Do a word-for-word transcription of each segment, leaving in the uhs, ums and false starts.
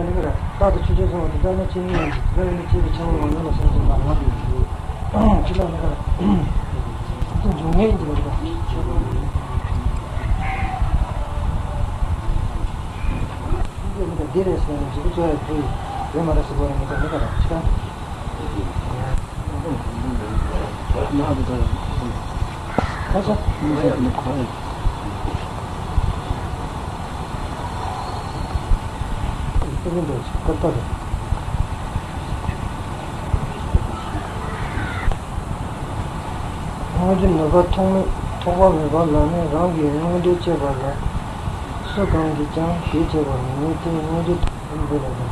ནི་ག་ར་རྟག་ཏུ་ཆོས་ཅན་སོང་བ་དེ་ལྟར་ན་ཅི་ཡིན་ཡང་དེ་ལྟར་ཡིན་ན་སྐྱེས་པའི་ཆ་ལུགས་ལ་ཡོད་ལ་སོང་ཟིན་པ་ལ་ཅི་ལ་ནི་ག་ར་འཛིན་འཇུག་ངེས་ཡིན་གྱི་ལ་རེད། འདི་རེད་ཟེར་ནས་འཇིགས་པ་རྩོད་ཡ་དེ་ཡོད་མ་རེད་ཟེར་བ་ཡིན་ན་ནི་ག་ར་ཅི་ལ། སྔོན་གྱི་ནུས་པ་ཐོགས་མེད་ཐོགས་པ་མེད་པ་ལ་ནི། རང་གི་མངོན་འདོད་བྱེད་པ་ལ། སུ་གང་གིས་ཀྱང་དེ་བྱེད་པ་མི་ནུས་ཏེ། མངོན་འདོད་ལ་དང་།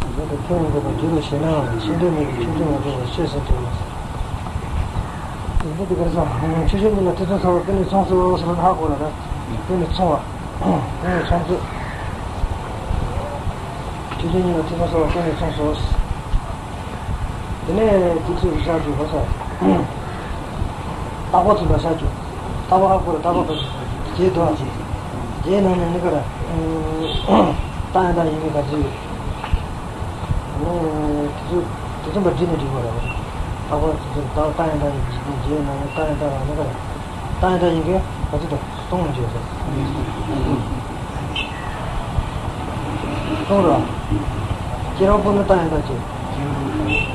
འདི་ལྟར་ཐེ་ཡང་དགོས་པར་རྒྱུད་ལ་བྱེད་ནའང་། ཤེས་འདོད་མེད་པའི་ཆོས་ཅན་མ་གྲུབ་པར་ཤེས་ཟིན་ཏེ། འདི་འདི་གར་སོང་། ཆོས་ཅན་ཉིད་ལ་ཐེ་ཚོམ་ཟ་བ་ཀུན་ནས་མཚུངས་སོ་ཟེར་བ་ཧ་གོ་ལ་ད། ཀུན་ནས་མཚུངས་པ། ཀུན་ནས་མཚུངས་ཚུལ། ཆོས་ཅན་ཉིད་ལ་ཐེ་ཚོམ་ཟ་བ་ཀུན་ནས་མཚུངས་སོ། དེ་ནས་དེ་ཚོའི་བཞག་དགོས་པ་ས། རྟག་པ་ཚུལ་ལ་བཞག་དགོས། རྟག་པ་ཧ་གོ་ལ་རྟག་པ་ག་ཚོད་བྱེད་དོ། རྗེས་ནང་ནས་ནི་ག་ར། རྟགས་ཡང་དག་ཡིན་མིན་ག་ཚོད་ཡོད། དེ་ཚོ་དེ་ཚོ་འབའ་བྲིས་ནས་འགྲིག་པ་རེད། ལྷག་པར་དེ་ཚོ་རྟགས་རྟགས་ཡང་དག་ཡིན་གྱི་རྗེས་ནང་ནས་རྟགས་ཡང་དག་རང་ནི་ག་རེད། རྟགས་ཡང་དག་ཡིན་གྱི་ག་ཚོད་དང་སྟོང་ཡིན་གྱི་ཡོད་ས། སྟོང་ར། ཁྱེད་རང་པོ་ནི་རྟགས་ཡང་དག་ཅིག་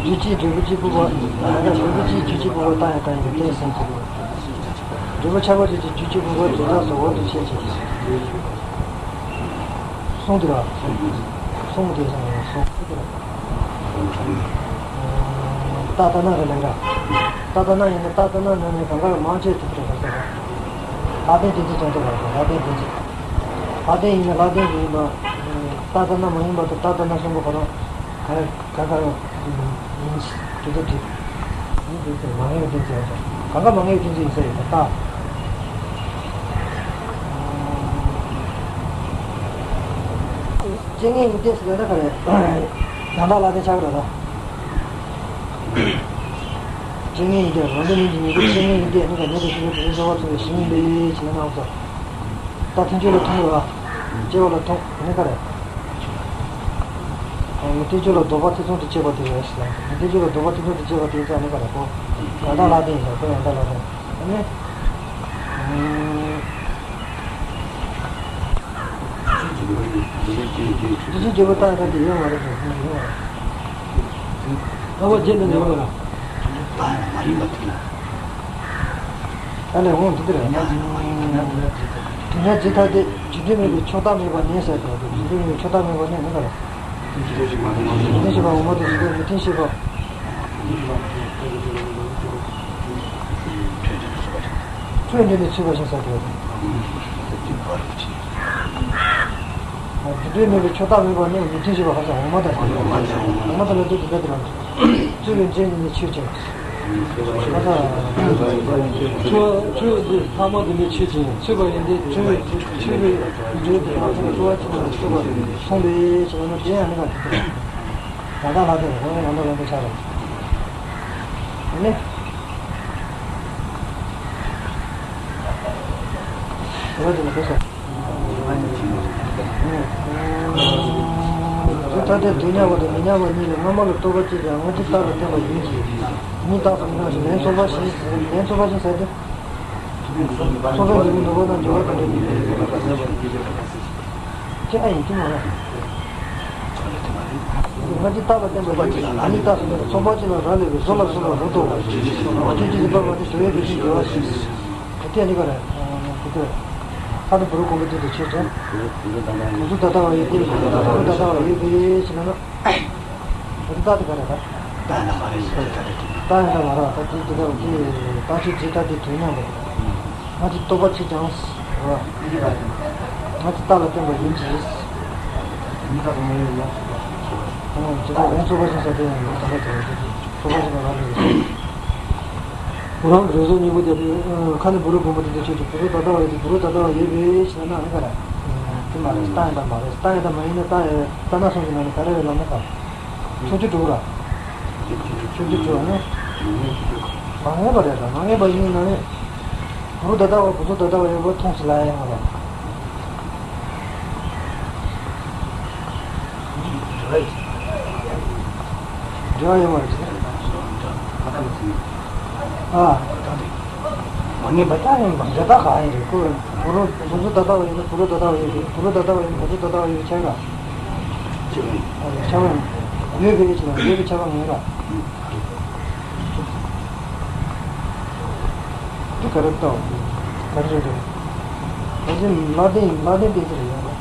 རྒྱུ་གཅིག་འབྲས་བུ་གཅིག་སྤུགས་པ། ད་ལྟ་འབྲས་བུ་གཅིག་རྒྱུ་གཅིག་སྤུགས་པ་རྟགས་ཡང་དག་ཡིན་གྱི་བསྟན་ཟིན་གྱི་རེད། འབྲས་བུ་ཆགས་པ་གཅིག་གཅིག་རྒྱུ་གཅིག་སྤུགས་པ་དེ་དག་སོགས་འོག་ཏུ་འཆད་ཅིང་། གསུངས་ཏེ་ར། གསུངས་ཏེ་གསུངས་ཏེ་ར། རྟགས་ལྟར་སྣང་རེ་ལེགས་ར། རྟགས་ལྟར་སྣང་ཡིན་ན་རྟགས་ལྟར་སྣང་ནང་ནས་གང་ག་ལ་མང་ཆེ་ཐུབ་རེ་ག་ས་ར། ལྷག་ལྡན་ལྡན་ཚིག་ཙམ་དུ་ར། ལྷག་ལྡན་ལྡན་ཚིག་ལྷག་ལྡན་ཡིན་ན་ལྷག་ལྡན་དུ་ཡིན་པ། རྟགས་ལྟར་སྣང་མ་ཡིན་པ་དང་རྟགས་ལྟར་སྣང་གསུམ་པོ་ཁོ་རང་ག་རེ། ག་ག་རེ་ཡིན། དེ་ཚོ་བྲིས། ཡིན་དེ་ཚོ་མ་ངེས་པའི་གཏན་ཚིགས་ཡོད་ཀྱང་གང་ག་མ་ངེས་པའི་གཏན་ཚིགས་ཡིན་ས་ཡོད་ཀྱང་ད། སྐྱེ་ངེས་ཡིན་ཏེ་ཟེར་ན་ག་རེ། ཡང་དག་ལྷག་ལྡན་ཆགས་ཀྱི་རེད་ད། སྐྱེ་ངེས་ཡིན་ཏེ་རང་དོན་ཉིད་ཀྱི་ཉེས་པའི་སྐྱེ་ངེས་ཡིན་ཏེ་ནི་ག་ཉེས་པའི་སྐྱེ་ངེས་དེ་ཚོ་བ་ཚོ་བའི་ཞིང་ལས་བྱེད་ན་ནང་སོ། ད་ཐེ་ཚོམ་ལ་ཐུག་ར། སྐྱེ་བ་ལ་ཐུག་ནི་ག་རེ། མི་རྟག་སྤྱོད་ལ་ལྡོག་པ་ཐེ་ཚོམ་དུ་སྐྱེས་པ་དེ་རེད་ཟེར། མི་རྟག་སྤྱོད་ལ་ལྡོག་པ་ཐེ་ཚོམ་དུ་སྐྱེས་པ་དེ་ཙམ་ནི་ག་རེ་གོ། ཡང་དག་ལྷག་ལྡན་ཡིན་ཟེར་ཁོ་ཡང་དག་ལྷག་ལྡན། ཨ་ནི། དེ་ཚོ་རྒྱལ་པོ་ལྟ་ཡང་དག་དེ་ཡོད་མ་རེད་ཟེར་ཡོད་མ་རེད། ལྟ་བ་རྗེས་ལ་ཡོད་མ་རེད། ད་ནི་འོང་འདི་འདིར། དེ་ནས་ཇི་ལྟར་དེ་རྒྱུ་འབྲས་མེད་པའི་ཕྱོགས་མཐའ་མེད་པ་ནས་ཟེར་ཏེ་རྒྱུ་འབྲས་མེད་པའི་ཕྱོགས་མཐའ་མེད་པ་ནས་ནི་ག་རེ། མི་མཐུན་ཕྱེད་པ་འོག་མ་དང་གཟུགས་པོ་མི་མཐུན་ཕྱེད་པ། ཁྲོས་འདྲེས་ནས་ཚུད་པ་ཞིག་ཟེར་ཏེ། རྒྱུ་འབྲས་མེད་པའི་ཕྱོགས་མཐའ་མེད་པ་ནི་མི་མཐུན་ཕྱེད་པ་ཁ་སང་འོག་མ་དང་འོག་མ་དང་ལ་དུ་དེ་ལྟ་དེ་རང་། ཚུད་པའི་འབྲས་ནི་ཆོས་ཅན། ཁ་སང་། ཆོས་ཆོས་འདི་ལྷག་མ་དེ་ནི་ཆོས་ཅན། ཚུད་པ་ཡིན་ཏེ་ཆོས་ཆོས་པའི་འབྲས་དེ་ལྷག་མ་ཚུལ་བ་ཅི་ན་ཚུད་པ་ཚུད་པ་ཡིན་ན་དེ་ཡང་ནི་ག་དེ་ཡང་དག་ལྷག་ལྡན་རེད། ཡང་དག་ལྷག་ལྡན་ཆགས་རེད། ཨ་ནི། དེ་བ་དེ་ལ་དེ་སོ། དེ་ལྟ་སྟེ་དུས་མཉམ་པ་དང་མི་མཉམ་པ་གཉིས་ལས་སྔ་མ་ལ་རྟོགས་པ་གཅིག་ཀྱང་སྔ་ཕྱི་རྟག་ལ་བརྟེན་པ་ཡིན་གྱི། གཉིས་རྟག་ཏུ་མི་སྣང་ཞིང་ལན་ཚོགས་པ་ཞིག་ལན་ཚོགས་པ་ཞིག་ཟེར་ཏེ། ཚོགས་པའི་འབྲས་བུ་འདོད་པ་དང་འབྲེལ་བ་དང་འབྲེལ་ཏེ། ཅི་ཨ་ཡིན་གྱི་མ་རེད། སྔ་ཕྱི་རྟག་ལ་བརྟེན་པ་ཡིན་གྱི། གཉིས་རྟག་ཏུ་མི་སྣང་ཚོགས་པ་གཅིག་ལ་རག་ལས་པའི་བཟོ་ལ་སོགས་པ་རབ་ཏུ་བ་ཞིག་ཆོས་ཅན་གྱི་བར་མ་དེ་བཟོ་བའི་རིགས་ཤིག་འགྱུར་བ་ཞིག་དེ་ནི་ག་རེ། དེ་ལྟར་ཁ་དོག་བུ་རུ་གོང་བུ་དེ་དུ་ཆོས་ཅན། བུ་རུ་ད་ལྟ་བ་ཡོད་དེ། བུ་རུ་ད་ལྟ་བ་ཡོད་དེ་ཞེ་ན་ན། བུ་རུ་ད་དེ་ག་རེ་ད། ད་ཡང་ད་མ་རེད་ཟེར་ད་དེ་དེ། ད་ཡང་ད་མ་རེད་ད་དེ་དེ་ལྟར་དེ་ད་ཆོས་ཅན་ད་དེ་དུས་མཉམ་པ། ང་ཚོ་རྟོགས་པ་གཅིག་ཀྱང་། ང་ཚོ་རྟག་ལ་བརྟེན་པ་ཡིན་གྱི། ཇི་ལྟར་ལན་ཚོགས་པ་ཞིག་ཟེར་དེ་ཡང་ད་ལྟ་དེ་ཚོགས་པ་ཞིག་ལ་རག་ལས་ཀྱི། བུ་རམ་རེ་ཟུང་གཉིས་པོ་དེ་ཁ་ནས་བུ་རུ་བུ་མོ་དེ་ཚོ་ཆོས་ཀྱི་བུ་རུ་ད་ལྟ་བ་ཡོད་དེ་བུ་རུ་ད་ལྟ་བ་ཡོད་པའི་ཕྱིར་ན་ཨ་ནི་ག་རེ། དེ་མ་རེད། རྟགས་ཡང་དག་མ་རེད། རྟགས་ཡང་དག་མ་ཡིན་ན་རྟགས་ཡང་རྟགས་སྣ་གསུམ་གྱི་ནང་ནས་ག་རེ་རེད་ལབ་ན་ག་ཕྱོགས་ཆོས་དྲུག་ར། ཕྱོགས་ཆོས་དྲུག་ནི། མ་ངེས་པ་རེད་ད། མ་ངེས་པ་ཡིན་ན་ནི། བུ་རུ་ད་ལྟ་བ་བུ་ཚོ་ད་ལྟ་བ་ཡོད་པ་མཐོང་ཟེར་ལ་ཡང་ང་ལ། འབྲེལ་བ་ཡོད་མ་རེད། ཨ། མ་ངེས་པ་ད་ཡིན་པ་འབྲེལ་ཐག་གང་ཡིན་རེད། ཀུ་ཀུ་རུ་ཀུ་རུ་ད་ལྟ་བ་ཡིན་ན་ཀུ་རུ་ད་ལྟ་བ་ཡིན་རེད། ཀུ་རུ་ད་ལྟ་བ་ཡིན་ན་ཀུ་རུ་ད་ལྟ་བ་ཡིན་ཆགས་ར། ཨ་རེད་ཆགས་པ་ཡིན། ཡོད་པའི་ཆེ་ན་ཡོད་པའི་ཆགས་པ་ངེས་ར། འདི་ག་རེ་ལྟ་བ། ག་རེ་རེད། ད་ཅི་ལ་ལྡན་ལ་ལྡན་ཏན་ཏན་རེད་ཡོད་ར།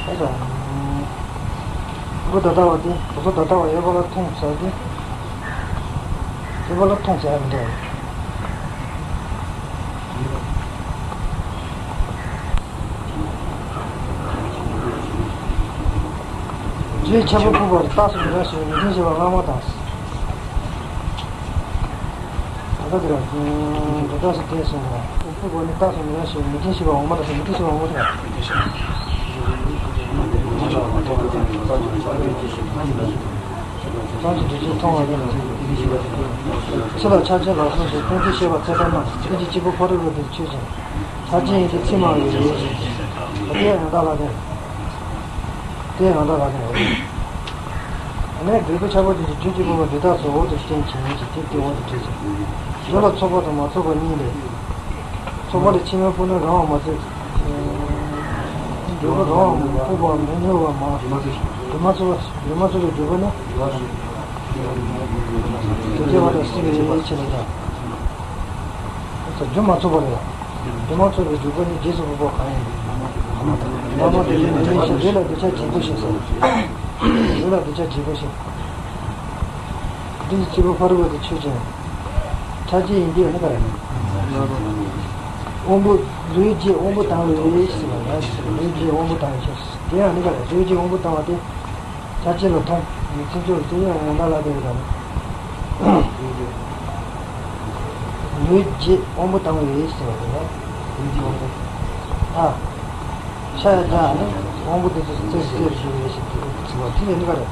ད་ད། ཀུ་རུ་ད་ལྟ་བ་དེ་ཀུ་རུ་ད་ལྟ་བ་ཡོད་པ་ལ་མཐོང་ཟེར་ཏེ། ཡོད་པ་ལ་མཐོང་ཟེར་ཡ་མི་འདུག་རྗེས་ཁྱད་པར་ཕུག་པར་རྟགས་སུ་འདི་འདྲ་ཞེས་མི་མཐུན་ཞེས་པ་སྔ་མ་དང་། ད་ལྟ་འདི་ར་འདི་རྟགས་སུ་དེ་སོང་བ། ཕུག་པ་ནི་རྟགས་སུ་འདི་འདྲ་ཞེས་མི་མཐུན་ཞེས་པ་འོག་མ་དང་མི་མཐུན་ཞེས་པ་འོག་མ་དང་། གཙང་གི་འདུས་བྱས་མཐོང་བ་ནི། ཚེ་ལ་ཆགས་ཅན་ལ་སོགས་ཞེས་ཀུན་གྱིས་ཤེས་པ་ཚད་ལྟར་ན་ཀུན་གྱི་སྐྱེས་བུ་ཕ་རོལ་པོ་དེ་ཆོས་ཅན། ཆགས་ཅན་ཡིན་ཏེ་ཚད་མ་ཡོད་ཡོད་ཅིང་། དེ་ཡང་དག་ལ་ལྡན། དེ་ཡང་དག་ལ་ལྡན། ཨ་ནི་འབྲས་བུ་ཁྱད་པར་ཅན་གྱི་རྒྱུ་སྐྱེས་བུ་པ་འདི་དག་གཙོ་བོ་དེ་རྟེན་བྱེད་ཉིད་ཀྱི་དེ་སྐྱེ་བོ་དེ་བྲལ་ཅིང་། རྒྱུ་ལ་ཚོགས་པ་དང་མ་ཚོགས་པ་གཉིས་ལས། ཚོགས་པ་ལས་ཕྱི་མའི་སྤོང་ནོར་རང་དབང་མ་ཚོགས། འབྲས་བུ་རང་དབང་སྤོང་བ་མི་ནུས་པ་མ། རྒྱུ་མ་ཚོགས་པ་རྒྱུ་མ་ཚོགས་པའི་འབྲས་བུ་ནི། དེ་སྐྱེ་བ་དང་སྲིད་པའི་ཆེད་ལ་ཡང་། རྒྱུ་མ་ཚོགས་པའི་འབྲས་བུ་ནི་རྗེས་སུ་དཔག་པ་གང་ཡིན། ལམ་དང་ལམ་དང་ལས་ལས་ལས་ལས་ལས་ལ་འདོད་ཆགས་བྱེད་པོ་ཞིག་ཟེར། ལས་ལ་འདོད་ཆགས་བྱེད་པོ་ཞིག་འདི་ཡི་སྐྱེས་བུ་ཕ་རོལ་པོ་དེ་ཆོས་ཅན། ཆགས་ཅན་ཡིན་དུས་ནི་ག་རེ། དབང་པོ་ལུས་རྗེས་དབང་པོ་དང་བའི་ཞིག་ལ་ཡང་ཞིག་ལུས་རྗེས་དབང་པོ་དང་བའི་ཞིག་དེ་ཡང་ནི་ག་རེ་ལུས་རྗེས་དབང་པོ་དང་བ་དེ། ཆ་ཆེ་ལ་མཐོང་། ཚིག་སྦྱོར་དེ་ཡང་ཡང་དག་ལ་དེ་རེད་དམ། ལུས་རྗེས་དབང་པོ་དང་བའི་ཟེར་བ་རེད། ལུས་རྗེས་དབང་པོ། ཨ། ཤ་ཡ་བྱ་ནི་དབང་པོ་དེ་ཚོ་རྩེར་རྩེར་ཞུ་བའི་ཞིག་དེ་ཚིག་པ་དེ་ཡང་ནི་ག་རེ།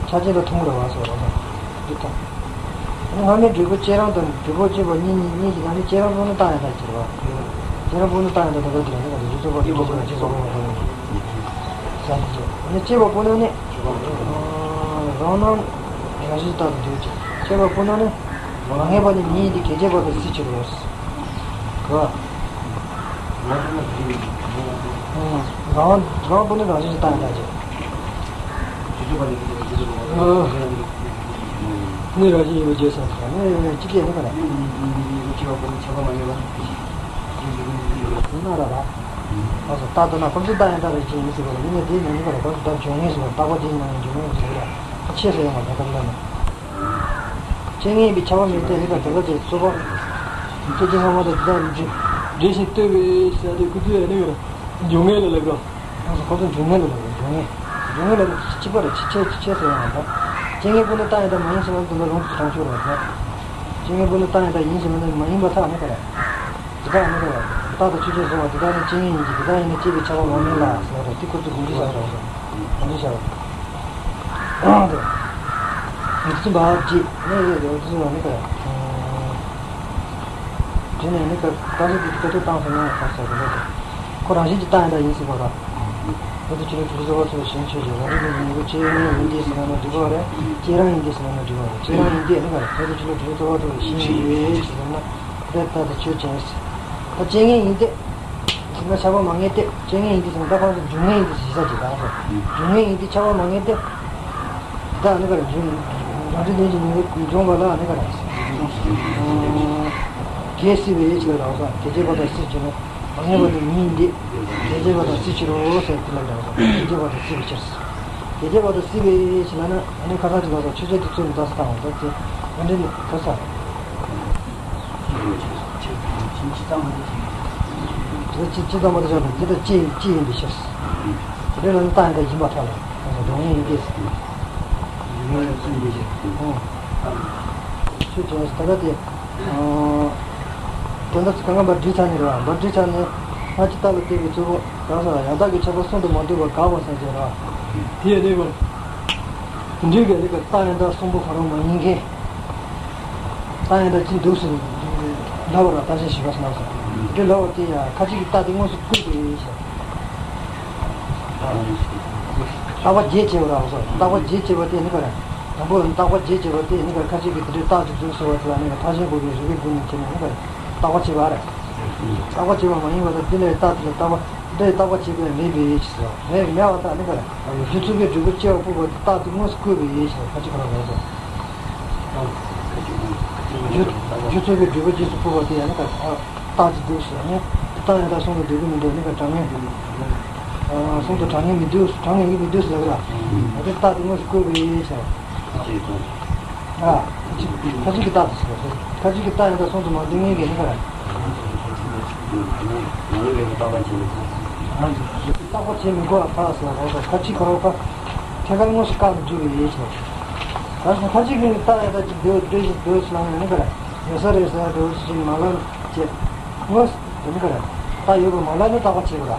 ཆ་ཆེ་ལ་མཐོང་རེད་བ་ཟེར་བ་རེད་དམ། འདི་མཐོང་། སྔ་མའི་འབྲས་བུ་སྐྱེས་རང་དང་འབྲས་བུ་སྐྱེས་པ་གཉིས་གཉིས་གཉིས་ཀྱི་ནང་ནས་སྐྱེས་རང་པོ་ནི་བཏང་ཡང་དག་ཅེས་པ། སྐྱེས་རང་པོ་ནི་བཏང་ཡང་དག་ད་ལྟ་དེ་ལ་ནི་ག་རེ་རྗེས་སུ་དཔག་པའི་རྗེས་སུ་དཔག་པའི་ས་ཡིན་ཅེས། ནི་སྐྱེས་པ་པོ་ནི་ནི། རང་སྣང་རང་བཞིན་ལྟར་དུ་འདོད་ཅིང་། སྐྱེས་པ་པོ་ནི་ནི། མ་ངེས་པ་ནི་མྱི་ཡིན་ཏེ་གལ་ཆེ་བ་དང་སྲིད་ཕྱིར་རོ། ག་རང་རང་པོ་ནི་རང་བཞིན་ལྟར་ཡང་དག་ཅེས། ནི་རང་བཞིན་ཡིན་པ་བརྗོད་ས་དང་ནི་ཅི་སྐད་ནི་ག་རེ། ཡིན་ན་ར་ར། ཨ་སོ་རྟག་ཏུ་ན་ཁོ་ཚོ་རྟག་ཡང་དག་རེད་ཅེས་ཡིན་ཟེར་བ་ལ་ཡིན་ན་དེའི་ནང་ནི་ག་རེ་ཁོ་ཚོ་རྟག་འབྱུང་ངེས་ཟེར་བ་རྟག་པ་དེའི་ནང་ནས་འབྱུང་ངེས་ཟེར་བ་ལ་ཆེས་སུ་ཡོང་བ་ད་ལྟ་ལ་ནི། སྐྱེ་ངེས་པའི་ཁྱབ་པ་མེད་དེ་ནི་ག་དེ་ལ་དེ་ཚོ་པ། སྐྱེ་ཅན་སྔ་མ་དང་དེ་དག་འབྲེལ་ཞིང་ལྟོས་པའི་ས་དེ་ཁོ་ཚོས་ནི་ག་རེ་འབྱུང་ངེས་ལ་ལབ་རོ། ཁོ་ཚོ་འབྱུང་ངེས་ལ་ལབ་རོ། འབྱུང་ངེས། འབྱུང་ངེས་ལ་ལབ་གཅིག་པ་རེད། ཆེ་ཆེ་ཆེ་ཟེར་ཡང་འདྲ། སྐྱེ་ངེས་པོ་ནི་རྟག་ཡང་དག་མ་ཡིན་ཟེར་ན་དེ་འདྲ་རང་དུ་གྲོང་ཆོད་རེད་ཟེར། སྐྱེ་ངེས་པོ་ནི་རྟག་ཡང་དག་ཡིན་ཟེར་ན་མ་ཡིན་པ་ཐག་ནི་ག་རེད། དེ་དག་ནི་ག་རེད། རྟག་ཏུ་ཆོས་ཅན་གསུངས་པ་དེ་དག་ནི་སྐྱེ་ངེས་ཡིན་གྱི་དེ་དག་ཡིན་ན་སྐྱེས་པའི་ཁྱབ་པ་མ་ཡིན་ལ་ཟེར་བ་རེད། དེ་ཁོ་ཚོས་དགོངས་འགྲེལ་བཞག་རོགས་ཟེར། དགོངས་འགྲེལ་བཞག་རོགས། དེ་ཚོ་འབའ་རྗེས་ནས་རེད་དེ་དེ་ཚོ་ནི་ག་རེད། དེ་ནས་ནི་ག་རེ་ད་གཟོད་དེ་དེ་ག་ཚོད་བཏང་སོང་ན་ག་རེ་ཟེར་གི་རེད་དེ། ཁོ་རང་བཞིན་གྱིས་རྟག་ཡང་དག་ཡིན་ཟེར་བ་ར། ད་དེ་ཕྱི་ལོ་དྲུག་ཅུ་རྩ་བ་ཚོ་གཞན་ཆོས་ཅན། རང་རིག་པའི་ཉིང་ཁུ་སྐྱེ་ངེས་ཡིན་ཏེ་ཟེར་ན་འགྲིག་པ་རེད། སྐྱེ་རང་ཡིན་ཏེ་ཟེར་ན་འགྲིག་པ་རེད། སྐྱེ་རང་ཡིན་ཏེ་ནི་ག་རེ། ད་དེ་ཕྱི་ལོ་དྲུག་ཅུ་རྩ་བ་ཚོ་གཞན་ཡོད་ཅེས་ཟེར་ན་དེ་ལྟར་དུ་ཆོས་ཅན། ད་སྐྱེ་ངེས་ཡིན་ཏེ། ཟེར་ན་ཁྱབ་པ་མ་ངེས་ཏེ། སྐྱེ་ངེས་ཡིན་ཏེ་ཟེར་ན་ད་ཕར་ཚུར་འབྱུང་ངེས་ཡིན་ཏེ་ཟེར་ས་ཅིག་ད་ཕར་ཚུར་འབྱུང་ངེས་ཡིན་ཏེ་ཁྱབ་པ་མ་ངེས་ཏེ། ད་ནི་ག་རེ་འབྱུང་། རང་རིག་ལྡན་གྱི་ཉིང་ཁུ་འབྱུང་བ་ལ་ནི་ག་རེ། གལ་སྲིད་པའི་ཡིད་ཆེས་ལ་ལགས་སོ། གལ་ཆེ་བ་དང་སྲིད་ཅེས་ནི། མ་ངེས་པ་ནི་མྱི་ཡིན་ཏེ། གལ་ཆེ་བ་དང་སྲིད་ཕྱིར་རོ་ཟེར་དེ་ལ་ལགས་སོ། གལ་ཆེ་བ་དང་སྲིད་པའི་ཕྱིར། གལ་ཆེ་བ་དང་སྲིད་པའི་ཕྱིར་ལ་ནི་ཨ་ནི་ཁ་སང་ཅིག་ལགས་སོ། ཆོས་ཅན་དེ་ཚོ་ནི་རྫ་ས་བཏང་བ་ད་དེ་ཨ་འདྲ་ནི་ཁ་སང་། དེ་ཅི་ཅི་ཙམ་པ་དེ་བཞག་ནས་འདི་ལྟར་ཅི་ཅི་ཡིན་པའི་ཕྱིར། དེ་འདྲ་ལ་ནི་རྟག་ཡང་དག་ཡིན་པར་ཐལ་ལོ། འབྱུང་ངེས་ཡིན་ཏེ། འབྱུང་ངེས་ཡིན་ཏེ། ཆོས་ཅན་ད་ལྟ་དེ། དོན་དག་གང་ག་འབར་འགྲིག་ཚར་ནས་རེད་བ། འབར་འགྲིག་ཚར་ནས་སྔ་ཕྱི་རྟགས་ལ་བརྟེན་པའི་གཙོ་བོ་གང་ཟག་ཡང་དག་གི་ཁྱབ་པ་གསུམ་དུ་མ་འདུས་པ་དགག་པ་ཟེར་བྱས་རེད་བ། དེ་ཡང་གནས་པར་འགྲིག་གི་ནི་ག་རྟག་ཡང་དག་གསུམ་པོ་གང་རུང་མ་ཡིན་མཁན། རྟག་ཡང་དག་ཅི་འདུག་ཟེར་ལབ་པ་ར་རྟགས་ཅན་བཞི་པ་ཟེར་ན་ཟེར། དེ་ལབ་པ་དེ་ཡང་ཁ་ཅིག་གིས་རྟགས་དེ་དངོས་སུ་བཀུག་པའི་ཡིན་ཟེར། རེད། རྟག་པ་བརྒྱད་བྱས་པ་ར་སོ། རྟག་པ་བརྒྱད་བྱས་པ་དེ་ནི་ག་རེད། དང་པོ་རྟག་པ་བརྒྱད་བྱས་པ་དེ་ནི་ག་རེད། ཁ་ཅིག་གིས་དེ་འདྲའི་རྟགས་ཅིག་འདུག་ཟེར་བ་དེ་ལ་ནི་ག་རེད། མཐའ་གཞན་འགོག་པའི་རིགས་པའི་སྒོ་ནས་བྱས་ནས་ནི་ག་རེད། རྟག་པ་བྱས་པ་རེད། རྟག་པ་བྱས་པ་མ་ཡིན་པ་དང་། དེ་ལས་རྟགས་དེ་ལ་རྟག་པ་འདི་རྟག་པ་བྱས་པ་མེད་པའི་ཕྱིར་རོ། མེད་མེད་པ་དང་ནི་ག་རེད། རྒྱུ་ཚོགས་པའི་འབྲས་བུ་སྐྱེ་བ་སྤོབས་པ་དེ་རྟགས་དེ་དངོས་སུ་བཀོད་པའི་ཕྱིར་རོ། ཁ་ཅིག་ཁོ་རང་རེད་སོ། རྒྱུ་རྒྱུ་ཚོགས་པའི་འབྲས་བུ་རྗེས་སུ་སྤོབས་པ་དེ་ཡང་ནི་ག་རེད། རྟགས་ཅིག་འདུག་ཟེར་ནས་རྟགས་ཡང་དག་གསུམ་དུ་འདོད་ཀྱི་མི་འདོད་ནི་ག་གྲངས་ངེས། ཨ་གསུམ་དུ་གྲངས་ངེས་མི་འདོད། གྲངས་ངེས་ཀྱི་མི་འདོད་ཟེར་ལ་ག་རེད། ཨ་དེ་རྟགས་དེ་དངོས་སུ་བཀོད་པའི་ཕྱིར། ཨ་ཁ་ཅིག་ཁ་ཅིག་གི་རྟགས་དེ་ཟེར། ཁ་ཅིག་གི་རྟགས་ཡང་དག་གསུམ་དུ་མ་འདོད་མཁན་གྱི་ནི་ག་རེད། རྟག་པ་བྱེད་མི་དགོས་པ་ཁ་ཟེར་བ་ཁ་ཅིག་ཁོ་རང་ཁ་ཐད་ཀར་དངོས་སུ་བཀག་ནས་འཇུག་པའི་ཕྱིར། ད་ཁ་ཅིག་གི་རྟགས་ཡང་དག་ཅིག་འདོད་འདོད་ཞིག་འདོད་ཞིག་ལ་ནི་ག་རེད། ཡོད་ས་རེད་ཟེར་འདོད་ཞིག་མ་ལ་བྱེད། དངོས་སུ་དེ་ནི་ག་རེད། རྟགས་ཡོད་པ་མ་ལ་ནི་རྟག་པ་བྱེད་པ་ར།